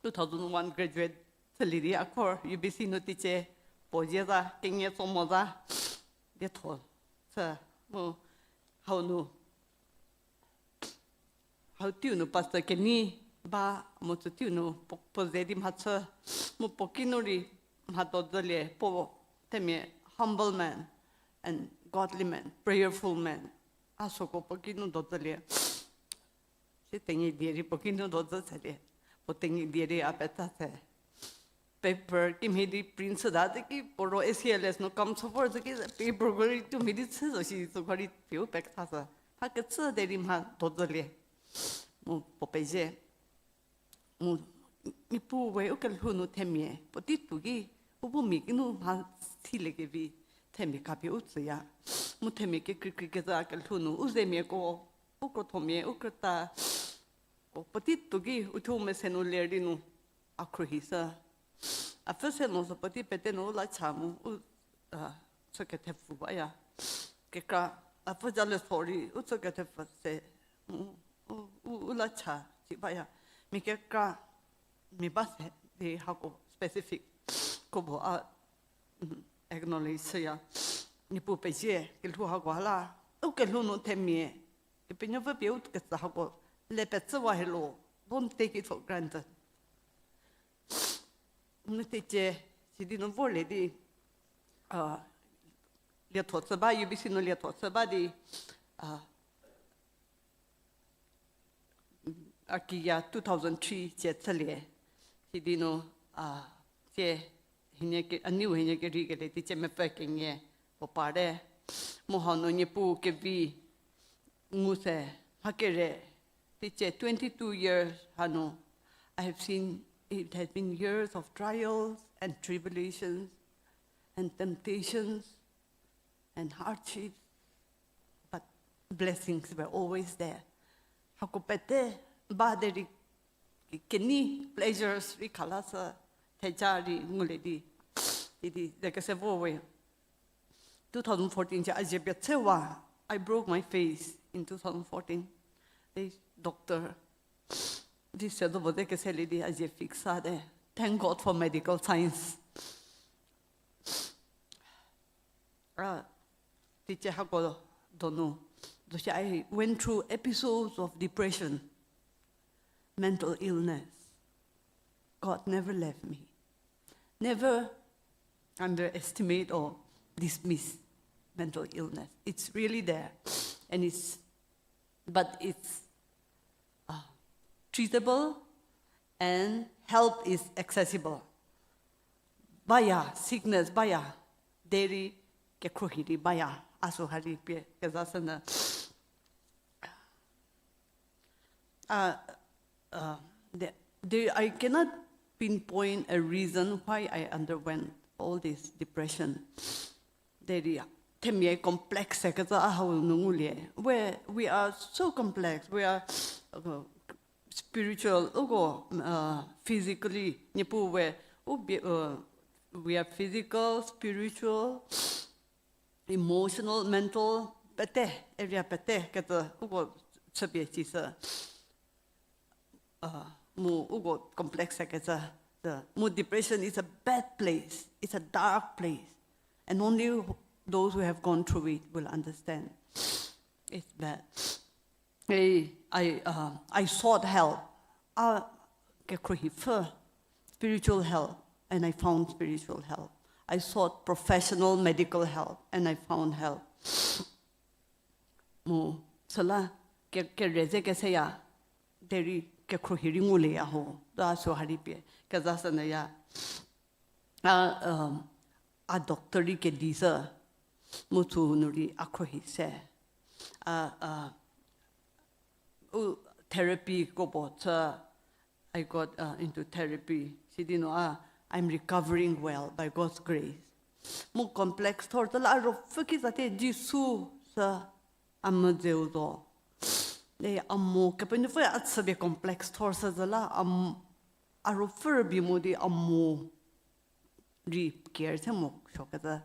two thousand one graduate chülie di, a khor U B C nu teicie, puo zie za, kenie tso mo za, dietho, chü, mu, hau nu, hau tiu nu pastor kenei ba, mu tsü tiu nu puo, puo ze di mhachü, mu puo kinu rei mha do zülie, puo themia humble man and godly man, prayerful man. A süko puo kinu do zülie. Si Tenyidie rei puo kinu do zü selie. Puo Tenyidie rei a petha se. Paper kimhie di print chüta zü ki puo ro A C L S nu kam chü vor zü ki paperko rei tumhie di chü zo shi süko rei piu peketha sü. Mha kecü derei mha do zülie. Mu puo pezie. Mu, Niepuu we u kelhou nu themia puotei tuo ki, u bu mia kinu mha siliekevi themia khapie u tsüya. Mu themia kekreikrei kezha kelhou nu u zemiako, u krothomia, u krüta, ko puotei tuo ki u thuo mese nu ler di nu a khruohi sü. A pfü se no sü puotei pete nu u la cha mu u, a, chü kethepfü baya. Kekra, a pfü ja le sorry, u chü kethepfü se, u, u, u, u la cha si baya. Mia kekra, mia ba se di hako specific ko bo a, mm, acknowledge süya. Niepuu pezie, kelhou hako la, u kelhou nu themia, Kepenuopfü pie u ketsü hako le petsüwa helo, don't take it for granted. N teicie, sidi nu vorlie di, a, lietho chü ba, U B C nu lietho chü ba di, a, a kiya two thousand three cie chülie. Sidi nu, a, cie hienie ke, a niu hienie keri kelie teicie mepfü kenie puo parte. Mu hau nu Niepuu kevi ngu se, mha kere, teicie twenty-two years hanu, I have seen it has been years of trials and tribulations and temptations and hardships, but blessings were always there. Hako pete ba derei ki-, kenei pleasures rei khala sü theja rei ngulie di. Idi ze kese vo we. Two thousand fourteen cie a zie pie tsewa, I broke my face in two thousand fourteen. Di doctor di se do bo ze keselie di a zie fix sa te. Thank God for medical science. A, Tice hako donu. Zoshi, I went through episodes of depression, mental illness. God never left me. Never underestimate or dismiss mental illness. It's really there. And it's, but it's uh, treatable and help is accessible. Baya, sickness baya, derei kekhruohi di baya, a sü ha rei pie kezashünyü. Uh, uh, the, the, I cannot pinpoint a reason why I underwent all this depression. Derei themia complex se kecü a hau nu ngulie. We, we are so complex. We are uh, spiritual, uko uh, physically, Niepuu we, u bie, uh, we are physical, spiritual, emotional, mental, pete, area pete kecü uko chüpie cishü. Uh, mu uko complex se kecü. The, mu depression is a bad place. It's a dark place. And only who- those who have gone through it will understand. It's bad. I, I, uh, I sought help. A kekhruohi pfü, spiritual help, and I found spiritual help. I sought professional medical help, and I found help. Mu, süla, ke, kere ze keseya, derei kekhruohi rei ngulieya ho, ta sü ha rei pie, kezashünyüya. A, um, a doctor rei kedishü, mu sü nu rei a khruohi se. A, a, u therapy ko puo chü, I got uh, into therapy. Sidi nu a, I'm recovering well by God's grace. Mu complex thor tsüla a ruopfü ki zate Jisu sü a medzeu zo. E a mo, Kepenuopfü a chüpie complex thor sü züla a m-, a ruopfü rübei mo di a mo rei care se mo suo kecü,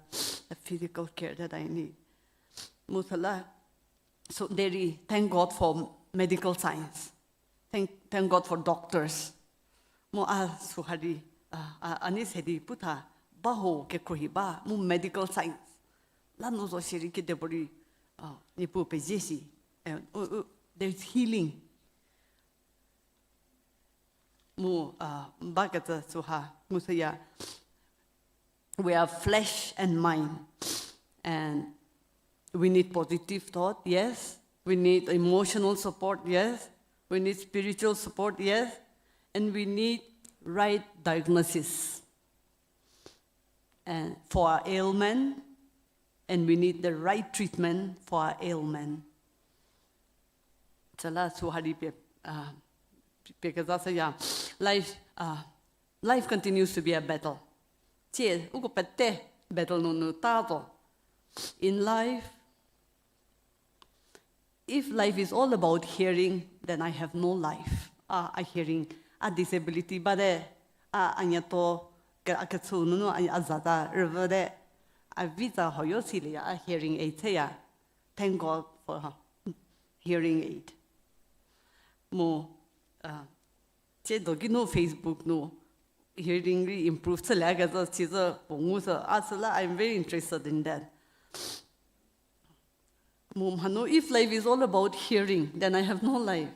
a physical care te ta ini. Mu süla, so derei, thank God for medical science. Thank, thank God for doctors. Mu a sü ha rei, a, a, a nei se di pu tha, ba ho kekhruohi ba, mu medical science. La nu zo shierei kedipuorei, a, Niepuu pezie shi. Eh, u, u, there's healing. Mu, a, ba kecü sü ha, mu süya, we are flesh and mind. And we need positive thought, yes. We need emotional support, yes. We need spiritual support, yes. And we need right diagnosis and for our ailment, and we need the right treatment for our ailment. Süla sü ha rei pie, a, pie kezashüya. Life, a, life continues to be a battle. Tsie, uko pete battle nunu ta zo. In life, if life is all about hearing, then I have no life. A, a hearing, a disability bate, a, a nyato, ke, a kechü nunu a, a za ta rüvüte, a vi za hoyo silieya, a hearing aid seya. Thank God for hearing aid. Mu, a, tsie doki nu Facebook nu hearing rei improve chülie kecü, chizü puo ngu sü, a süla, I'm very interested in that. Mu mhanu, if life is all about hearing, then I have no life.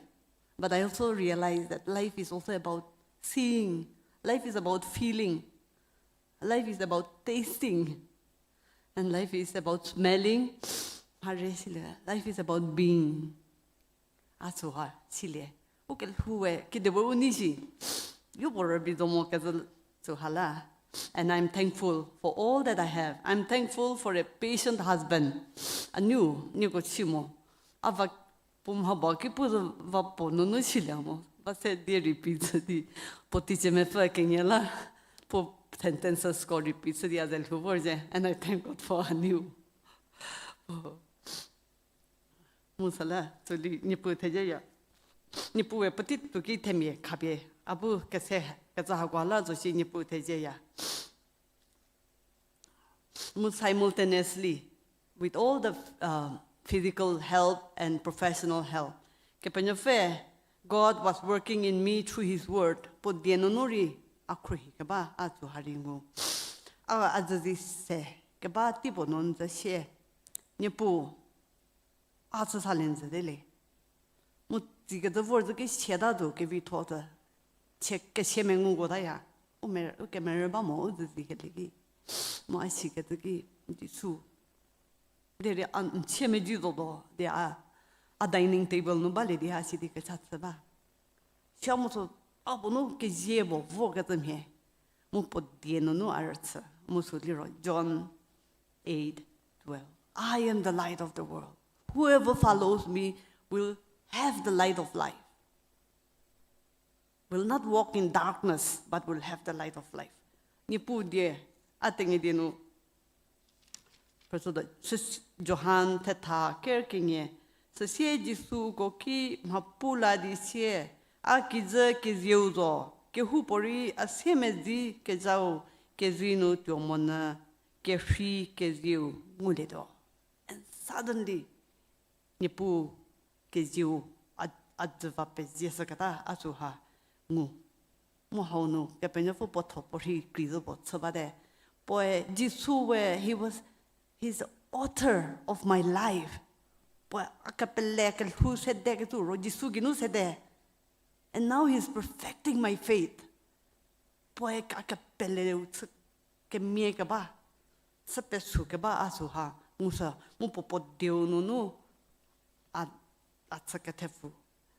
But I also realize that life is also about seeing. Life is about feeling. Life is about tasting. And life is about smelling. Mhare silie, life is about being. A sü ha silie. U kelhou we, kedipuo u nei shi. Yo puo rübei zo mo kecü sü ha la. And I'm thankful for all that I have. I'm thankful for a patient husband. A niu, nieko si mo. A va puo mha ba ki puo va puo nunu silie mo. Ba se die repeat chü di. Puo teicie mepfü kenie la. Puo sentences ko repeat chü di a ze lhou vor ze. And I thank God for a niu. Mu süla, tsüli Niepuu thezieya. Niepuu we puotei tuo ki themia khapie, a bu kese, kecü hako la zo shi Niepuu thezieya. Mu simultaneously, with all the uh, physical help and professional help, Kepenuopfü, God was working in me through his word, puo die nunu rei a khruohi keba a tsü ha rei ngu. A, a züzi se, keba tei puo nu n zü sie. Niepuu, a chü sa le nzü de le. Mu tsi kecü vor zü ki siata tuo kevitho tü. Chie kesie mengu ko taya. U mer-, u kemerü ba mo u zü zi kele ki. Mu a si kecü ki, Jisu. Derei a n chie meji zodo, di a, a dining table nu ba le di a si di kecha chü ba. Sia mu sü, a puo nu kezie puo vo kecü mhie. Mu puo die nunu a rüchü. Mu sü liro, John eight twelve. I am the light of the world. Whoever follows me will have the light of life. Will not walk in darkness, but will have the light of life. Niepuu die, a Tenyidie nu. Phrüshütuo, sü Johan thetha ker kenie, süsie Jisu ko ki mha pu la di sie, a kijü kezieu zo, kehoupuorei a siemedzi kezau, kezie nu tuo monyü, kerhei kezieu ngulietuo. And suddenly, Niepuu kezieu a, a dzüva pezie shüketa a süha ngu. Mu hau nu Kepenuopfü puo tho puo rhei kri zü puo chü bate. Puoe Jisu we, he was, he's the author of my life. Puoe a kepele kelhou sede kecü ro Jisu geinu sede. And now he's perfecting my faith. Puoe a kepele u chü kemia keba, chü pesü keba a süha, mu sü, mu puo puo dieu nunu, a, a chü kethepfu,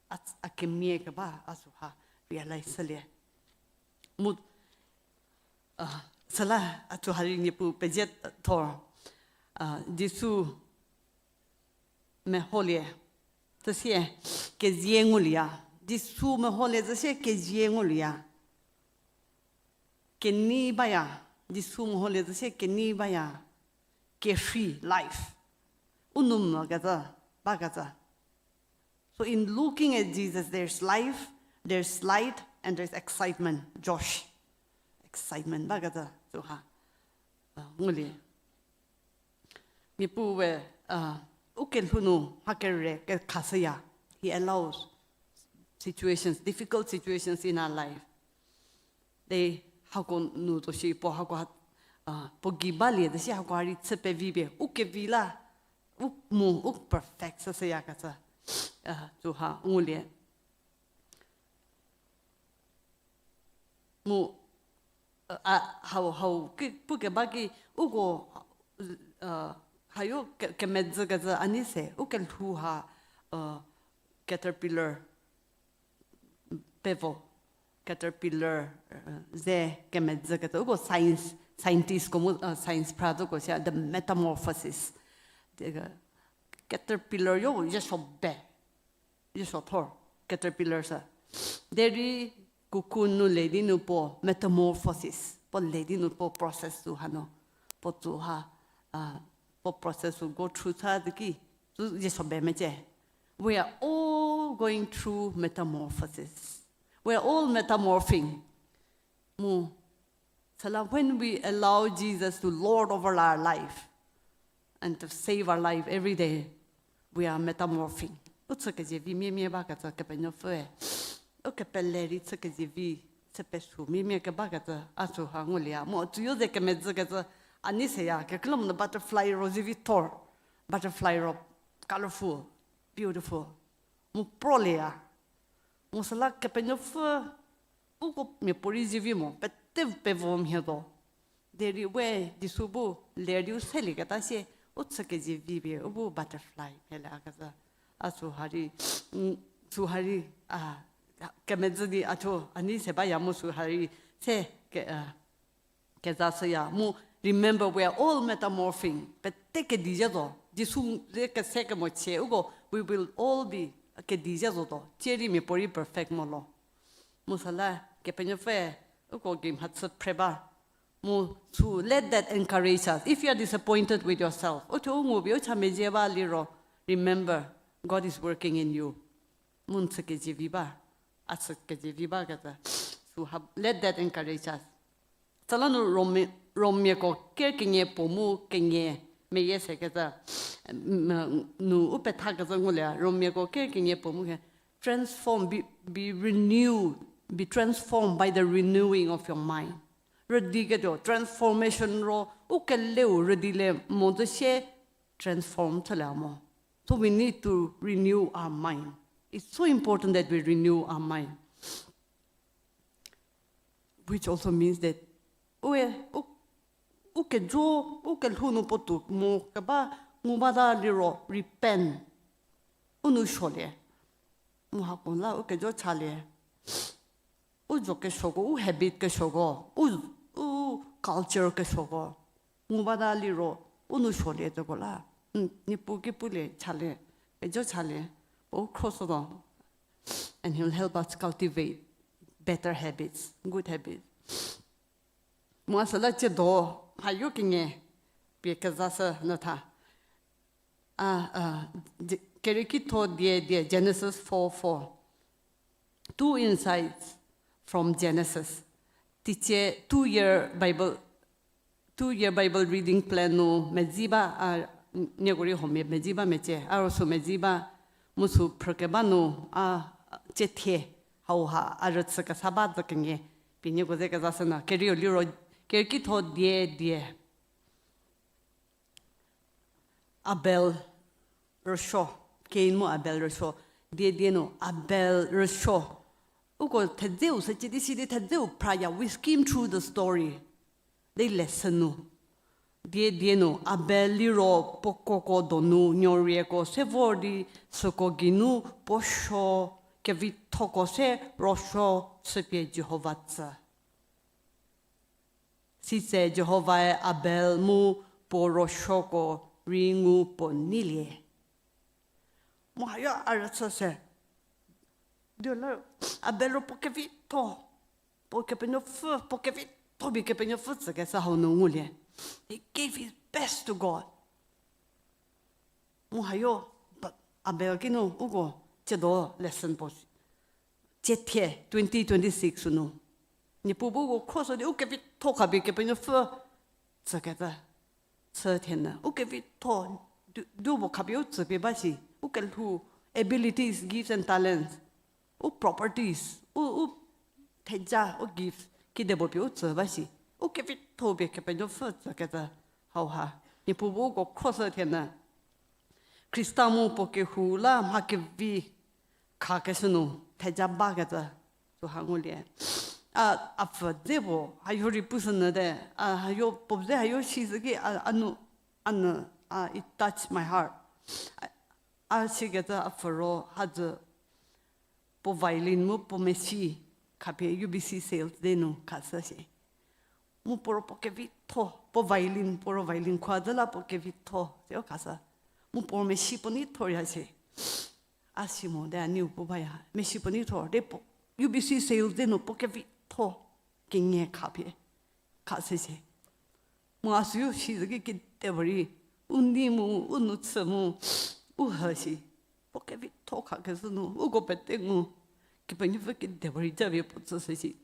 a, a kemia keba a süha, realize shülie. Mu, a, süla a süha rei Niepuu pezie thor, a, Jisu meholie, süsie kezie ngulieya. Jisu meholie süsie kezie ngulieya. Kenei baya, Jisu meholie süsie kenei baya. Kerhei, life. U nou mokecü, bakecü. So in looking at Jesus, there's life, there's light, and there's excitement. Josh. Excitement, bakecü, süha. A, ngulie. Niepuu we, a, u kelhou nu mha kere kekhashüya. He allows situations, difficult situations in our life. Di hako nu zo shi puo hako, a, puo gei balie di shi hako ha rei chü pevi pie, u kevi la, u mu, u perfect shüshüyakecü, a, süha ngulie. Mu, a, hau, hau, ki, pukeba ki, uko, a, hayo ke, kemedzükecü a nei se, u kelhou ha, a, caterpillar, pevo, caterpillar, a, ze kemedzükecü, uko science, scientistko mu, a, science phra züko sia, the metamorphosis. Caterpillar yo, yeso be. Yeso thor, caterpillar sü. Derei cocoon nu le di nu puo metamorphosis, puo le di nu puo process sü hanu, puo tsü ha, a, puo process sü go through tha di ki, tsü yeso be mecie. We are all going through metamorphosis. We are all metamorphing. Mu, süla when we allow Jesus to lord over our life and to save our life every day, we are metamorphing. U chü kezie vi mia mia bakecü Kepenuopfüe. U kepele rei chü kezie vi, chü pesü mia mia kebakecü a süha ngulieya. Mu tsüyo ze kemedzükecü a nei seya, kekreilamonyü butterfly ro zivi thor, butterfly ro colorful, beautiful. Mu prolieya. Mu süla Kepenuopfü uko miapuorei zivi mo, pete pevo mhie zo. Derei we Jisu bu ler di u selieketa sie, u chü kezie vi pie, u bu butterfly mhie le akecü. A süha rei, mm, süha rei, a, kemedzü di a thuo, a nei se baya mu süha rei, se ke, a, kezashüya mu, remember, we are all metamorphing. Pete kedi zhie zo. Jisu ze kese kemo chie, uko, we will all be kedi zhie zotuo. Tsie rei miapuorei perfect mo lo. Mu süla, Kepenuopfü, uko gei mhachü phre ba. Mu sü, let that encourage us. If you are disappointed with yourself, u thuo u ngu pie u cha mezhie ba liro, remember, God is working in you. Mu n chü kezie vi ba, a chü kezie vi bakecü. Sü ha, let that encourage us. Süla nu Romi-, Romiako ker kenie puo mu kenie meyie sekecü, m-, nu u pethakecü ngulie, Romiako ker kenie puo mu ke, transform, be, be renewed, be transformed by the renewing of your mind. Rüdiketuo, transformation ro, u keleu rüdi le mo zo sie, transform chülie mo. So we need to renew our mind. It's so important that we renew our mind. Which also means that u, u, u kejo, u kelhou nu puotou mo keba ngu bata liro repent. U nou suolie. Mu hako la u kejo chalie. U zho kesuoko, u habit kesuoko, u, u culture kesuoko. Ngu bata liro, u nou suolie tsüko la. Niepuu ki pulie chalie, kejo chalie, puo u khro shütuo. And he'll help us cultivate better habits, good habits. Mu a süla tsiedo, hayo kenie, pie kezashü nyü tha. A, a, di-, Keriekitho die die, Genesis four four. Two insights from Genesis. Teicie two year Bible, two year Bible reading plan nu medzi ba, a, nieko rei huomia medzi ba mecie, a ro sü medzi ba, mu sü phrükeba nu, a, tsiethie, hauha, a rüchü kesa ba zü kenie, pie nieko ze kezashü nyü, kerieu liro, Keriekitho die die. Abel rüsuo, Kain mu Abel rüsuo, die die nu Abel rüsuo. Uko thedzeu sü cidi sidi thedzeu phraya, we skim through the story. Di lesson nu. Die die nu Abel liro puo koko donu nuorieko se vor di süko geinu puo suo kevithoko se rosuo süpie Jihova tsü. Sitse Jihovae Abel mu puo rosuoko rei ngu puo neilie. Mu hayo a rüchü se. Di la Abel ro puo kevitho, puo Kepenuopfü, puo kevitho pie Kepenuopfü tsükeshü hau nu ngulie. He gave his best to God. Mu hayo, Abel kinu uko tsiedo lesson puo si. Tsiethie twenty twenty-six nu. Niepuu bu uko khro shü di u kevitho khapie Kepenuopfü tsükecü. Chü thie nyü. U kevitho, di, di puo khapie u tsüpie ba shi. U kelhou, abilities, gifts and talents. U properties, u, u theja, u gifts, kidepuo pie u tsü ba shi. U kevitho pie Kepenuopfü tsükecü hauha. Niepuu bu uko khro shü thie nyü. Khrista mu puo kehou la mha kevi khakeshü nu theja bakecü süha ngulie. A, a pfü dze puo, hayo rei pushü nyü te, a, hayo puo dze hayo shi zü ki, a, a nu, a nyü, a, it touched my heart. A, a sikecü a pfü ro, hadzü puo violin mu puo mesi khapie U B C sales day nu khashü shi. Mu puo ro puo kevitho, puo violin, puo ro violin khwa zü la puo kevitho, siro khashü. Mu puo mesi puo neithoya shi. A si mo de a niu pu baya, mesi puo neitho, de puo, U B C sales day nu puo kevitho, kenie khapie, khashü shi. Mu a süu shi zü ki kide puorei, u nei mu, u nu chü mu, u hü shi. Puo kevitho khakeshü nu, uko pete ngu, Kepenuopfü kide puorei japie puo tsüshü shi.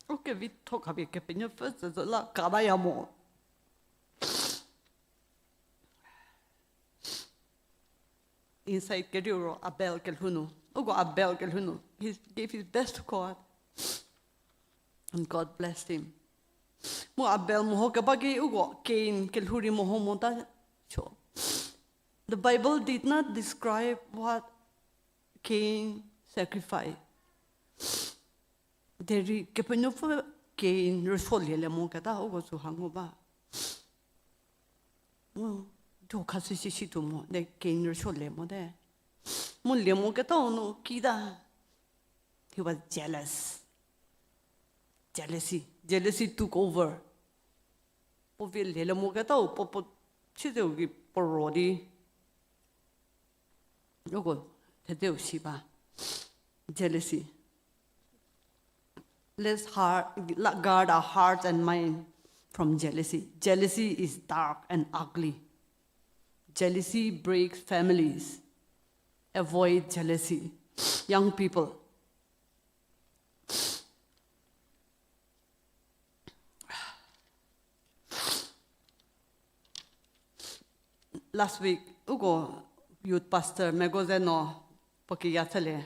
U kevitho khapie Kepenuopfü tsü zü la ka baya mo. Inside kerieu ro Abel kelhou nu. Uko Abel kelhou nu. He gave his best to God. And God blessed him. Mu Abel meho keba ki uko Cain kelhou rei meho mota cho. The Bible did not describe what Cain sacrificed. Derei Kepenuopfü Cain rüsuo lielie moketa uko süha ngu ba. Mu, thuo khashü shi shi tuo mo, de Cain rüsuo lie mote. Mu lie moketau nu kita. He was jealous. Jealousy. Jealousy took over. Puo vie lielie moketau, puo, puo, chüzeu ki puo ro di. Uko, thedzeu shi ba. Jealousy. Let's heart, guard our hearts and mind from jealousy. Jealousy is dark and ugly. Jealousy breaks families. Avoid jealousy. Young people. Last week, uko youth pastor Megoze no puo kiya chülie.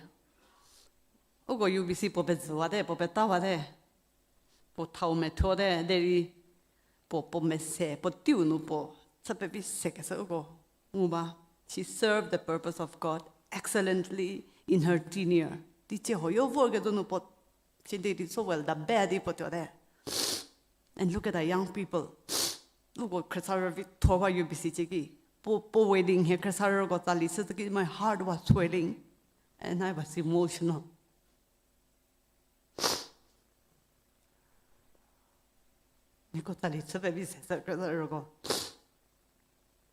Uko U B C puo pezüwate, puo petawate. Puo thau methuo te, derei puo, puo mese, puo teiu nu puo chü pevi se kese uko ngu ba. She served the purpose of God excellently in her tenure. Teicie huoyo vor ketuo nu puo, sidi di so well, the bed di puo tuo te. And look at the young people. Uko khriesarü vi thuo ba U B C chü ki. Puo, puo wedding hie khriesarüko tsali chü ki, my heart was swelling. And I was emotional. Nieko tsali chü pevi se sü khriesarüko.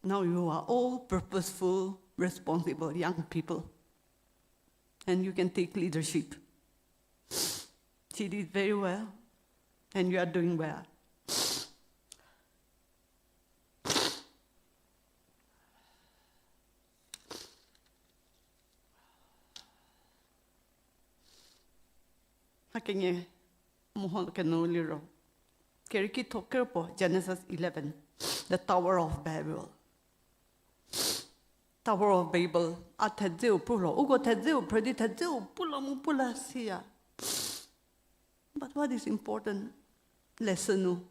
Now you are all purposeful, responsible young people. And you can take leadership. She did very well. And you are doing well. Ha kenie meho kenyü liro, kerieki tho kerpuo, Genesis eleven, the Tower of Babel. Tower of Babel, a thedzeu pulo, uko thedzeu phrü di thedzeu pulo mu pula siya. But what is important lesson nu?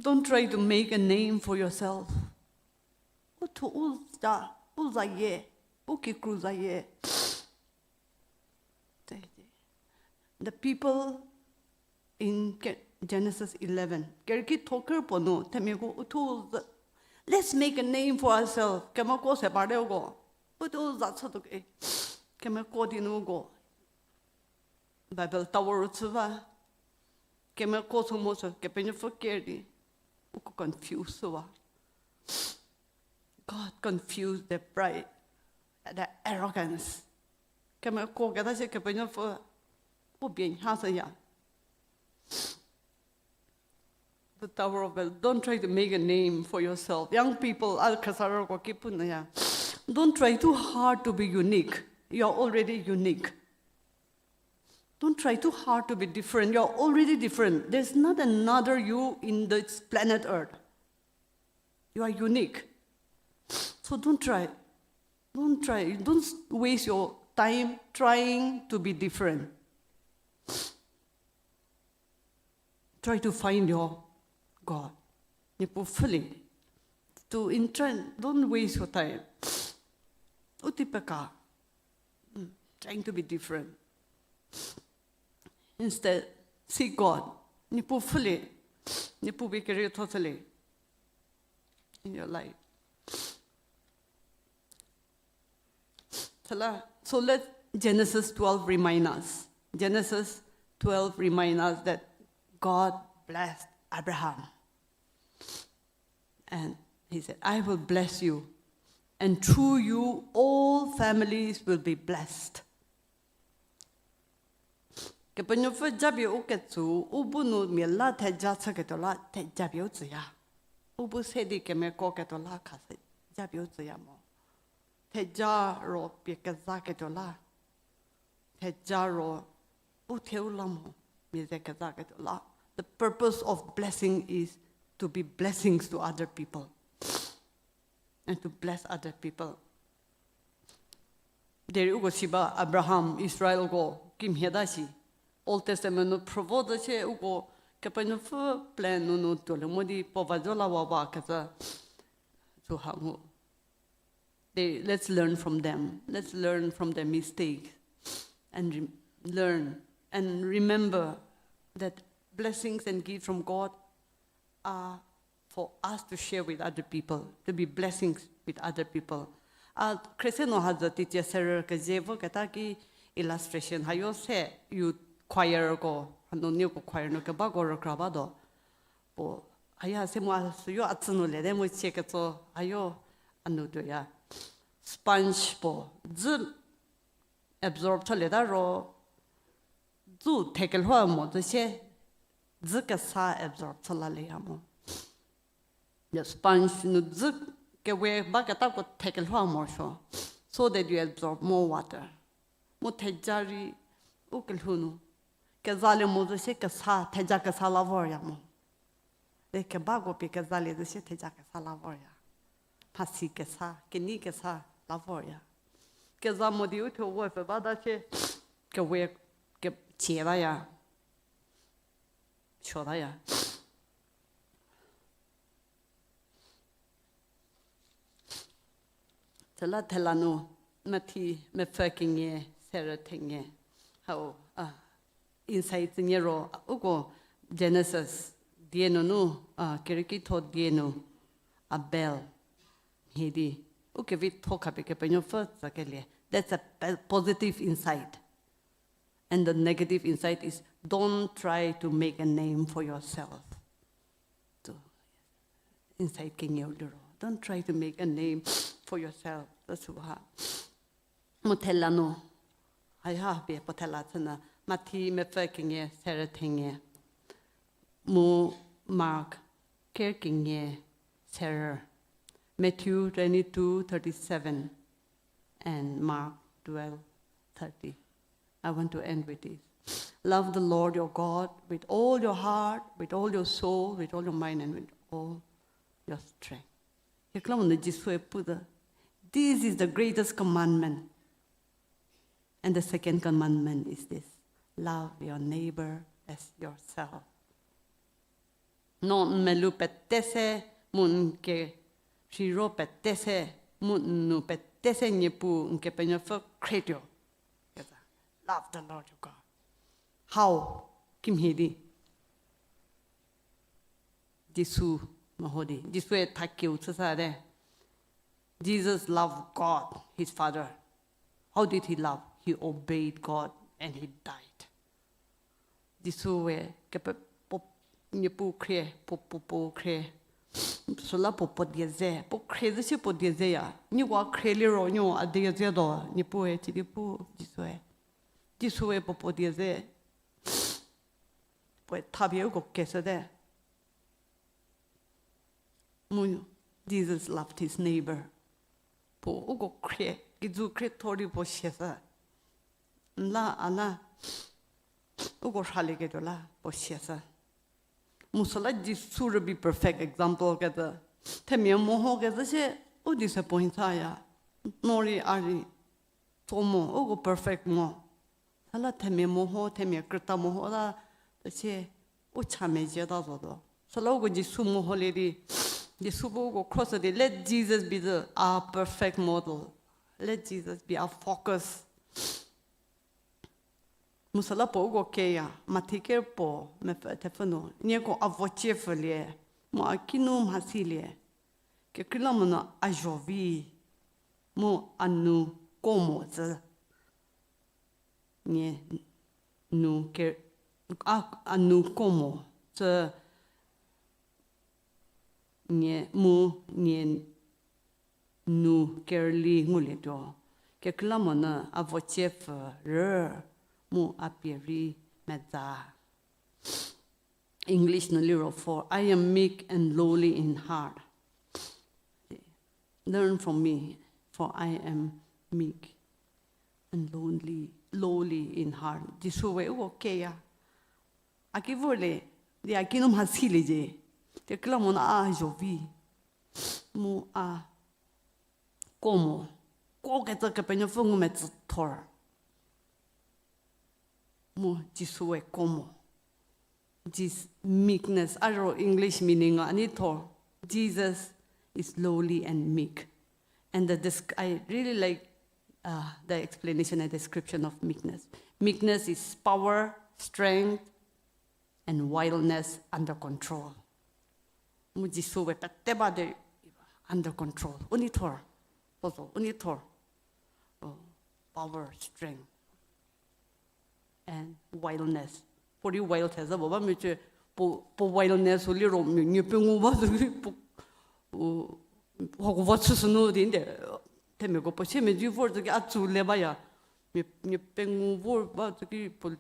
Don't try to make a name for yourself. U thuo u za, u zayie, u kikru zayie. The people in Ge-, Genesis eleven, kerieki tho kerpuo nu, themiako u thuo za, let's make a name for ourselves. Kemoko se parte uko. U thuo za chütuo ke. Kemoko di nu uko Babel Tower chü ba. Kemoko chü mo sü, Kepenuopfü ker di uko confuse shüwa. God confused the pride, the arrogance. Kemoko keta sie Kepenuopfü u bie nha shüya. The Tower of Babel. Don't try to make a name for yourself. Young people, a khriesarüko ki pu nyü ya. Don't try too hard to be unique. You are already unique. Don't try too hard to be different. You are already different. There's not another you in this planet Earth. You are unique. So don't try. Don't try. Don't s-, waste your time trying to be different. Try to find your God. Niepuu pfhülie. To in try, don't waste your time. U tei peka. Mm, trying to be different. Instead, seek God. Niepuu pfhülie. Niepuu pie kerietho chülie in your life. Süla, so let Genesis twelve remind us. Genesis twelve remind us that God blessed Abraham. And he said, I will bless you, and through you all families will be blessed. Kepenuopfü japie u ketsu, u bu nu mia la theja chüketuo la theja pie u tsüya. U bu se di kemeko ketuo la khashü japie u tsüya mo. Theja ro pie kezaketuo la. Theja ro u theu la mo, mia ze kezaketuo la. The purpose of blessing is to be blessings to other people and to bless other people. Derei uko si ba Abraham, Israelko kimhie ta shi. Old Testament nu phrü vo zü sie uko Kepenuopfü plan nunu tuolie mo di puo va zo la wa ba kecü sü ha ngu. They, let's learn from them. Let's learn from their mistakes and re-, learn and remember that blessings and gifts from God are for us to share with other people, to be blessings with other people. A, khriese nu ha zü teicie serü kezie voketa ki illustration hayo se youth choirko, hanu nieko choir nu kebako rükra batuo. Puo, haya se mu a süyo a tsü nu lete mu cie ketso, hayo a nu tuoya. Sponge puo, dzü absorb chülieta ro, dzü thekelhou mo zü sie, dzü kesa absorb chü lalieya mo. The sponge nu dzü kewe baketako thekelhou morosuo, so that you absorb more water. Mu theja rei u kelhou nu kezalie mo zü sie kesa, theja kesa la vorya mo. Te kebako pie kezalie zü sie theja kesa la vorya. Mhasi kesa, kenei kesa la vorya. Keza mo di u thuo vo pfü bata sie kewe ke-, cie taya. chotaya. Süla thela nu, Mathi mepfü kenie, serü thenie. Hau, a, insight nie ro, uko Genesis die nunu, a, kerieki tho die nu, Abel, mhie di, u kevitho khapie Kepenuopfü tsükelie. That's a p-, positive insight. And the negative insight is, don't try to make a name for yourself. So, insight kenieu liro, don't try to make a name for yourself. That's why. Mu thela nu, haiha pie puo thela chüna, Mathi mepfü kenie, serü thenie. Mu Mark ker kenie, serü. Matthew twenty-two thirty-seven and Mark twelve thirty. I want to end with this. Love the Lord your God with all your heart, with all your soul, with all your mind, and with all your strength. Kekreilamonyü Jisue pu the, this is the greatest commandment. And the second commandment is this, love your neighbor as yourself. No n melu pete se, mu n kerheiro pete se, mu n nou pete se Niepuu n Kepenuopfü khrietuo. Love the Lord your God. Hau, kimhie di. Jisu, meho di. Jisue thakeu chüsate. Jesus loved God, his Father. How did he love? He obeyed God and he died. Jisue kepe puo, Niepuu khrie, puo, puo, puo khrie. Süla puo puo die ze, puo khrie zü sie puo die zeya. Nieko khrie liro, nieko a die zetuo, Niepuue, sidi pu Jisue. Jisue puo puo die ze. Puoe thapie uko keshüte. Mu Jesus loved his neighbor. Puo uko khrie, kijü khrietho di puo siashü. N la, a la, uko rhalieketuo la puo siashü. Mu süla Jisu rübei perfect example kecü. Themia meho kecü sie u disappoint thaya. No rei a rei tso mo, uko perfect mo. Süla themia meho, themia krüta meho la, süsie u cha mezhie ta zotuo. Süla uko Jisu meholie di, Jisu bu uko cross di, let Jesus be the, our perfect model. Let Jesus be our focus. Mu süla puo uko keya, Mathi ker puo, mepfü thepfü nu, nieko a vocie pfülie, mu a kinu mhasilie. Kekreilamonyü a zho vi, mu a nu ko mo tsü. Nie nu ke, a, a nu ko mo tsü, nie mu nie nu kerüli ngulietuo. Kekreilamonyü a vocie pfü rü, mu a pie rei medza. English nu liro, for I am meek and lowly in heart. Learn from me, for I am meek and lowly, lowly in heart. Jisu we uko keya. A ki vorlie, di a kinu mhasilie zie. Kekreilamonyü a zho vi. Mu a ko mo. Ko kecü Kepenuopfü ngumetsü thor. Mu Jisu we ko mo. Jis-, meekness, a ro English meaning a nei thor. Jesus is lowly and meek. And the disc-, I really like, uh, the explanation and description of meekness. Meekness is power, strength, and wildness under control. Mu Jisu we pete ba de under control. U nei thor. Puo zo, u nei thor. Oh, power, strength, and wildness. Puo rei wild thezü puo ba mecie, puo, puo wildness u liro mia, mia pengu ba zo ki puo, u, hako va chüshü nu di nde, themiako puo sie medi vor zo ki a tsü le baya. Mia, mia pengu vor ba zo ki puo,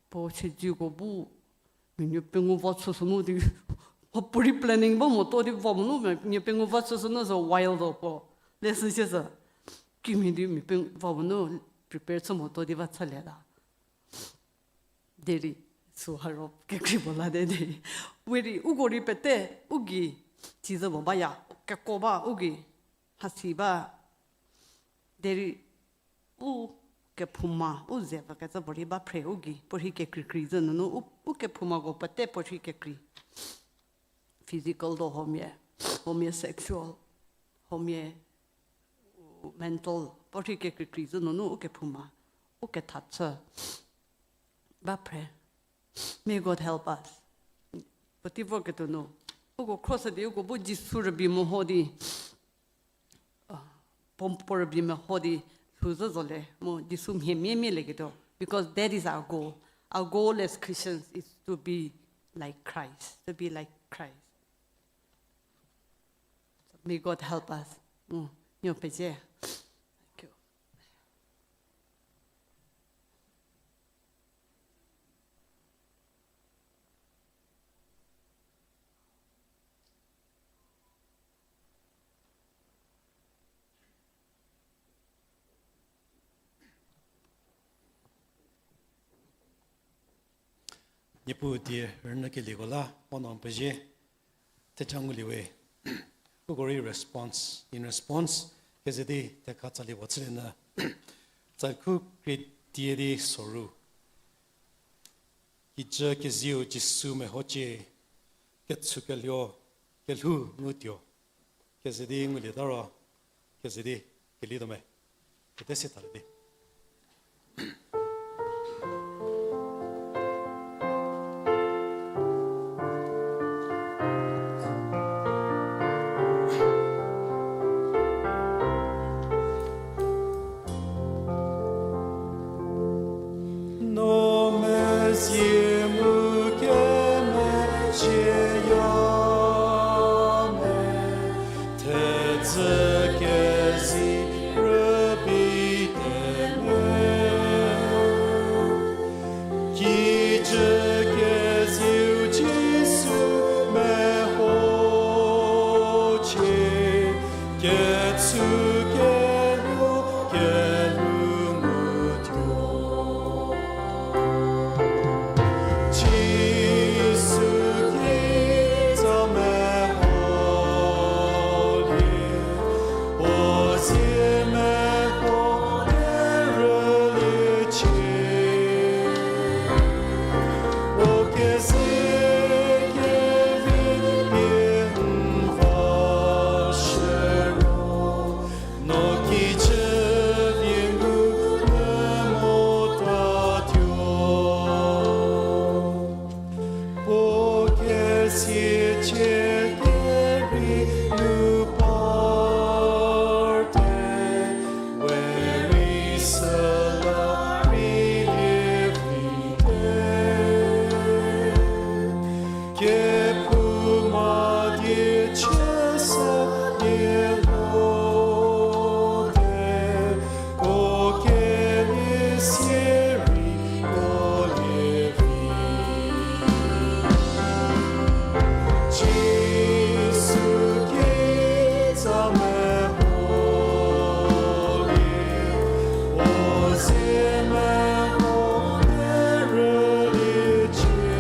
puo siedzeko bu, mia, mia pengu va chüshü nu di, ha puo rei planning ba moto di va mo nu, mia, mia pengu va chüshü nu zo wild zo puo. Lesson sieshü. Kimhie di mia peng va mo nu prepare chü moto di va chülie ta. Derei süha ro kekrei puo la de de. We rei uko rei pete u gei, tsi zo puo baya, keko ba u gei, hasi ba. Derei u kephouma, u ze pfü kecü puo rei ba phre u gei, puo rei kekreikrei zo nunu u, Ukephoumako pete puo rhi kekrei. Physical do huomia, huomia sexual, huomia mental, puo rhi kekreikrei zü nunu ukephouma, ukethachü ba phre. May God help us. Puotei vorketuo nu, uko cross di uko bu Jisu rübei meho di, puo, puo rübei meho di lhou zhü zo le, mu Jisu mhie mia mia lieketuo. Because that is our goal. Our goal as Christians is to be like Christ, to be like Christ. May God help us. Mm, nuo pezie. Thank you. Niepuu die rünyükelieko la, puo no pezie, theja ngulie we. Uko rei response, in response, keze di thekha tsali puo chülie nyü. Tsali khu krie die di soru. Kijü kezieu Jisu mehocie, ketsükelho, kelhou ngutuo. Keze di ngulieta ro, keze di kelituo me. Pete si thalie di. No mezie mu kemecieyame, thedzü kezi rübei te me. Kijü kezieu Jisu mehocie, ketsükelho kelhou ngutuo. Jisu kitsa meholie, puo zie meho derüliecie. Puo keze kevi pie n va shüro, no kijü vie ngu nyü motatuo. Puo kesiecie kerei nu parte, we rei süla rei lie vite. Kephouma die chü sa die lote, ko kenie sie rei ko lie vi. Jisu kitsa meholie, puo zie meho derüliecie.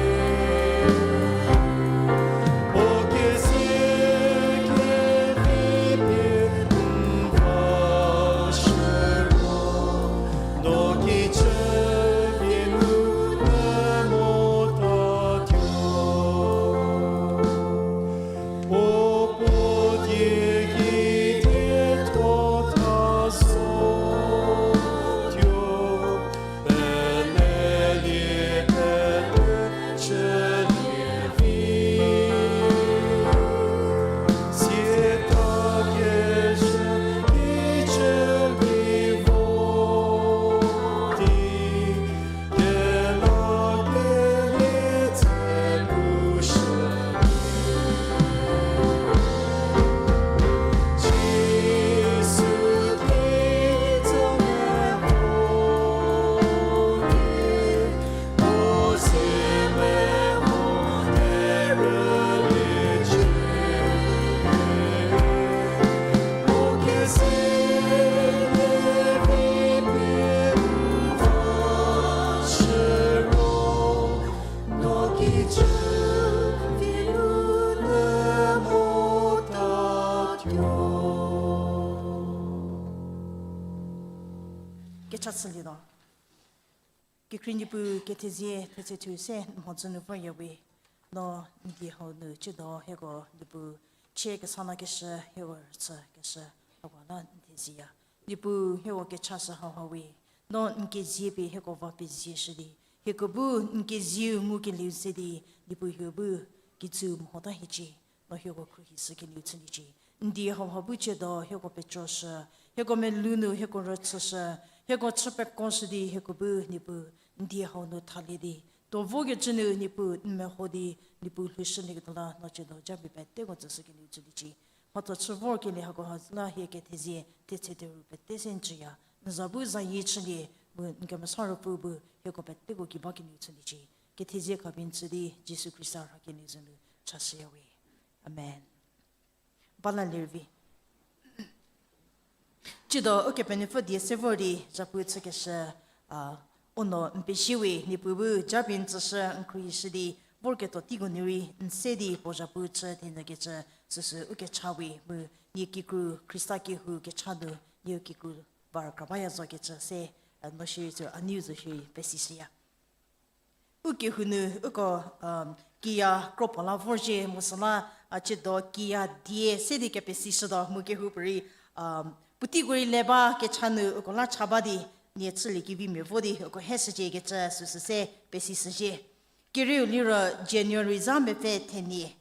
Puo keze kevi pie n va shüro, no kijü vie ngu nyü motatuo. Puo puo die ki die tuo ta zotuo, pelelie pele chülie vi. Siata kezhü kijü ki vo di, kela kelie tse pushü. Jisu kitsa meholie, puo zie meho derüliecie. Puo keze kevi pie n va shüro, no kijü vie ngu nyü motatuo. Kecha chülietuo. Kekhrie Niepuu kethezie thetse thu se n mhodzü nu vorya we. No n die hau nu chüdo hieko Niepuu chie kesa na keshü hieko rüchü keshü hakoha la n thezie ya. Niepuu hieko kechashü hauha we. No n kezie pie hieko va pezie shü di, hieko bu n kezieu ngukelieu se di, Niepuu hieko bu kijü mhota hiecie. No hieko khruohi shü kelieu chüliecie. N die hauha bu chüdo hieko pecoshü, hieko melou nu hieko rüchüshü, hieko chü peko shü di hieko bu Niepuu n die hau nu thalie di, tuo vokecü nu Niepuu n meho di, Niepuu lhoushülieketuo la no chüdo japie peteko tsüshü kelieu chüliecie. Mhatho chü vorkelie hakoha la hie kethezie thetse theru pete se n tsüya. N za bu zayie chülie, mu n kemesa Ruopfü bu hieko peteko ki ba kelieu chüliecie. Kethezie khapie n tsü di Jisu Khrista rhakelie za nu chashüya we. Amen. Bala lervi. Chüdo Ukepenuopfü die se vor di zhapu chükeshü, a, u no n pezie we. Niepuu bu japie n tsüshü n khruohishü di vorketuo teiko nu rei n se di puo zhapu chü thenyükecü süsü ukecha we, mu nie kikru Khrista kehou kecha nu nie kikru ba rükra baya zokecü se, a, no shierei sü a neiu zo shierei pesishüya. Ukehou nu uko, um, kiya kro puo la vorzhie mu süla, a, chüdo kiya die se di kepesishütuo mu kehoupuorei, um, puotei ko rei le ba kecha nu uko la cha ba di, nie chüliekevimia vo di uko heshüciekecü süsü se pesishüzhie. Kerieu liro January zha mepfü thenie.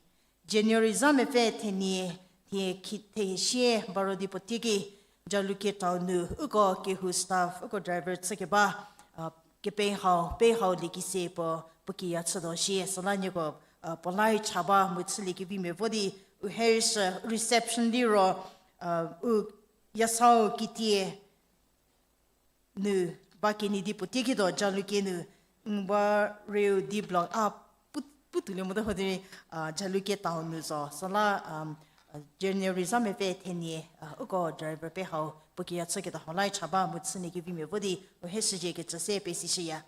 January zha mepfü thenie, thie khi-, thie sie baro di puo teiki, Jalukie town nu uko kehou staff, uko driver chükeba, a, kepei hau, pei hau liekise puo, puo kiya chütuo shie, süla nieko, a, puo la rei cha ba mu chüliekevimia vo di, u heshü reception liro, a, u yasau kitie nu ba kenie di puo teikituo Jalukie nu, n ba reu di block a pu-, putuolie mote ho di, a, Jalukie town nu zo. Süla, um, a, January zha mepfü thenie, a, uko driver pei hau puo kiya chüketuo hau la rei cha ba mu chüliekevimia vo di u heshüciekecü se pesishüya.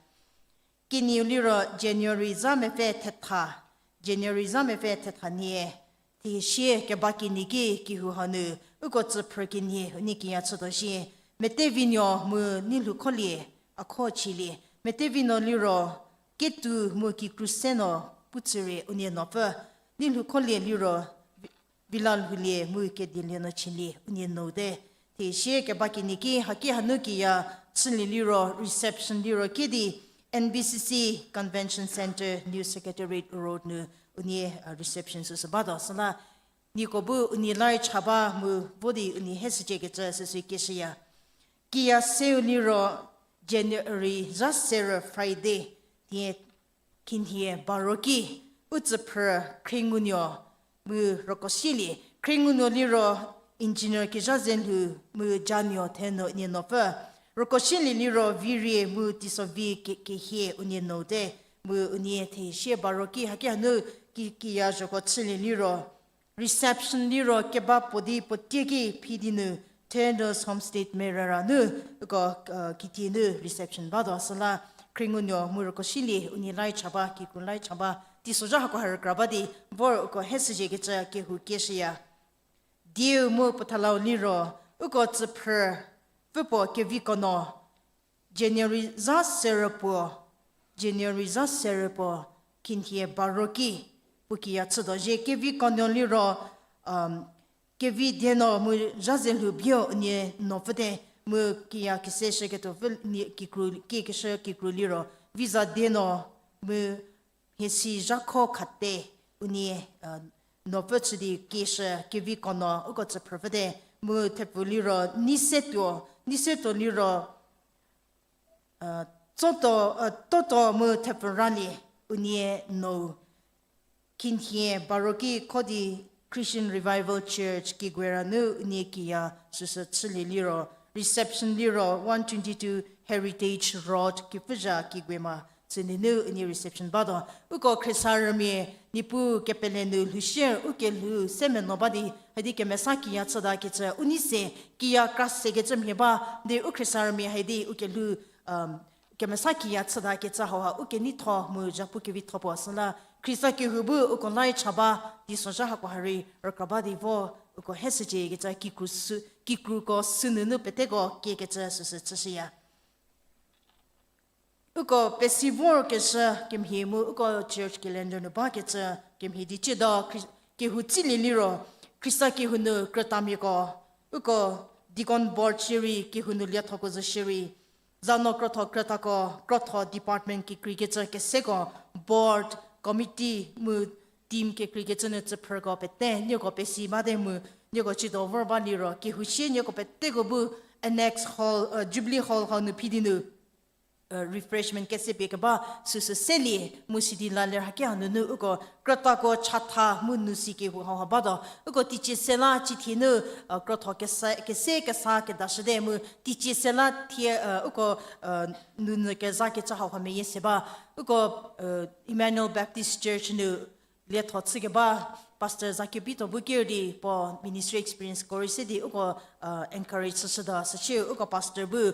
Kenieu liro January zha mepfü thetha, January zha mepfü thetha nie, thie sie keba kenie ki kehou hanu, uko tsüphrü kenie unie kiya chütuo shie, Metevinuo mu Neilhoukholie, a kho chülie, Metevinuo liro, Ketu mu Kikru Senuo Putsürie unie nuopfü, Neilhoukholie liro, Vilalhoulie mu Kedielie Nuo Chülie unie nou te. Thie sie keba kenie ki haki hanu kiya chülie liro reception liro ki di N B C C Convention Centre New Secretariat Road nu unie, a, reception süsü batuo süla nieko bu unie la rei cha ba mu vo di unie heshüciekecü süsü kieshüya. Kiya seu liro January zha serü Friday, thie khinhie baro ki, u tsüphrü Khriengunuo mu Rükoshielie. Khriengunuo liro engineer Kezhazenlhou mu Januo Thenuo unie nuopfü. Rükoshielie liro Virie mu Teisovi Ke-, Kehie unie nou te, mu unie thie sie baro ki haki hanu ki, kiya zhoko chülie liro reception liro keba puo di puo teiki phi di nu Thenuo's Homestead Merara nu, uko, a, kitie nu reception batuo süla Khriengunuo mu Rükoshielie unie la rei cha ba, kikru la rei cha ba, teisozha hakoha rükra ba di vor uko heshüciekecü kehou kieshüya. Dieu mu Pfuthalau liro, uko tsüphrü pfüpuo Kevikonuo, January zha serü puo, January zha serü puo, khinhie baro ki, puo kiya chütuo shie. Kevikonuo liro, um, Kevidienuo mu Zhazelhou Bio unie nuopfü te, mu kiya keseshüketuo pfü nie kikru, kiekeshü kikru liro Vizadienuo mu Mhiesi Zhakho Khate unie, a, nuopfü chü di kieshü. Kevikonuo uko tsüphrüpfü te, mu thepfu liro Neisetuo, Neisetuo liro, a, Tsoto, a, Toto mu thepfu Ralie unie nou. Khinhie baro ki kho di Christian Revival Church Kiguera nu unie kiya süsü chülie liro reception liro one twenty-two Heritage Road Kipfüza Kiguema tsünu nu unie reception batuo. Uko khriesarümia Niepuu kepele nu lhoushie u kelhou se menuo ba di hadi kemesa kiya chütakecü u nei se kiya kra sekecü mhie ba di u khriesarümia hadi u kelhou, um, kemesa kiya chütakecü hauha u keneitho mu zhapu kevitho puo süla Khrista kehou bu uko la rei cha ba, teisozha hakoha rei rükra ba di vo uko heshüciekecü kikru sü, kikruko sünunu peteko kiekecü süsü chüshüya. Uko pesi vorkeshü kemhie mu uko church calendar nu bakecü kemhie di ciedo Khri-, kehou tsilie liro, Khrista kehou nu krütamiako, uko deacon board shierei kehou nu liethoko zo shierei, zano krotho krütako, krotho department kekreikecü keseko, board, committee mu team kekreikecü nu tsüphrüko pete nieko pesi bate mu, nieko ciedo vor ba liro kehou sie nieko peteko bu annex hall, Jubilee Hall hau nu phi di nu refreshment kese pie keba süsü selie mu sidi la ler haki hanunu uko krütako chatha mu nu si kehou hauha batuo. Uko teicie se la cithie nu krotho kese kesa kedashüte mu teicie se la thie uko nunyü kezakecü hauha meyie se ba. Uko Emmanuel Baptist Church nu lietho chükeba Pastor Zakepito bu ker di puo ministry experience ko rei se di uko encourage chüshütuo. Süsie uko pastor bu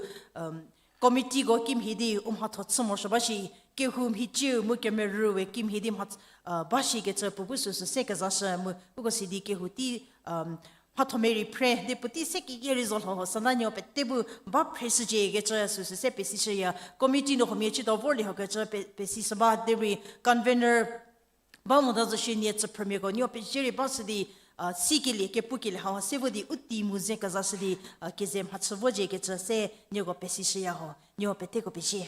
committeeko kimhie di u mhatho chü morosuo ba shi, kehou mhiciu mu kemerü we kimhie di mha ba shikecü puo bu süsü se kezashü mu uko sidi kehou tei mhatho merei phre di puotei se keyie rei zo lho ho süla nieko pete bu ba phreshüciekecü süsü se pesishüya. Committee nu huomia ciedo vorlie hokecü pe- pesishü ba derei convener ba mota zo shie nie tsüphrümiako nieko pezie rei ba shü di sikelie kepukelie hau se vo di u tei mu ze kezashü di keze mhachü voziekecü se nieko pesishüya ho. Nieko peteko pezie.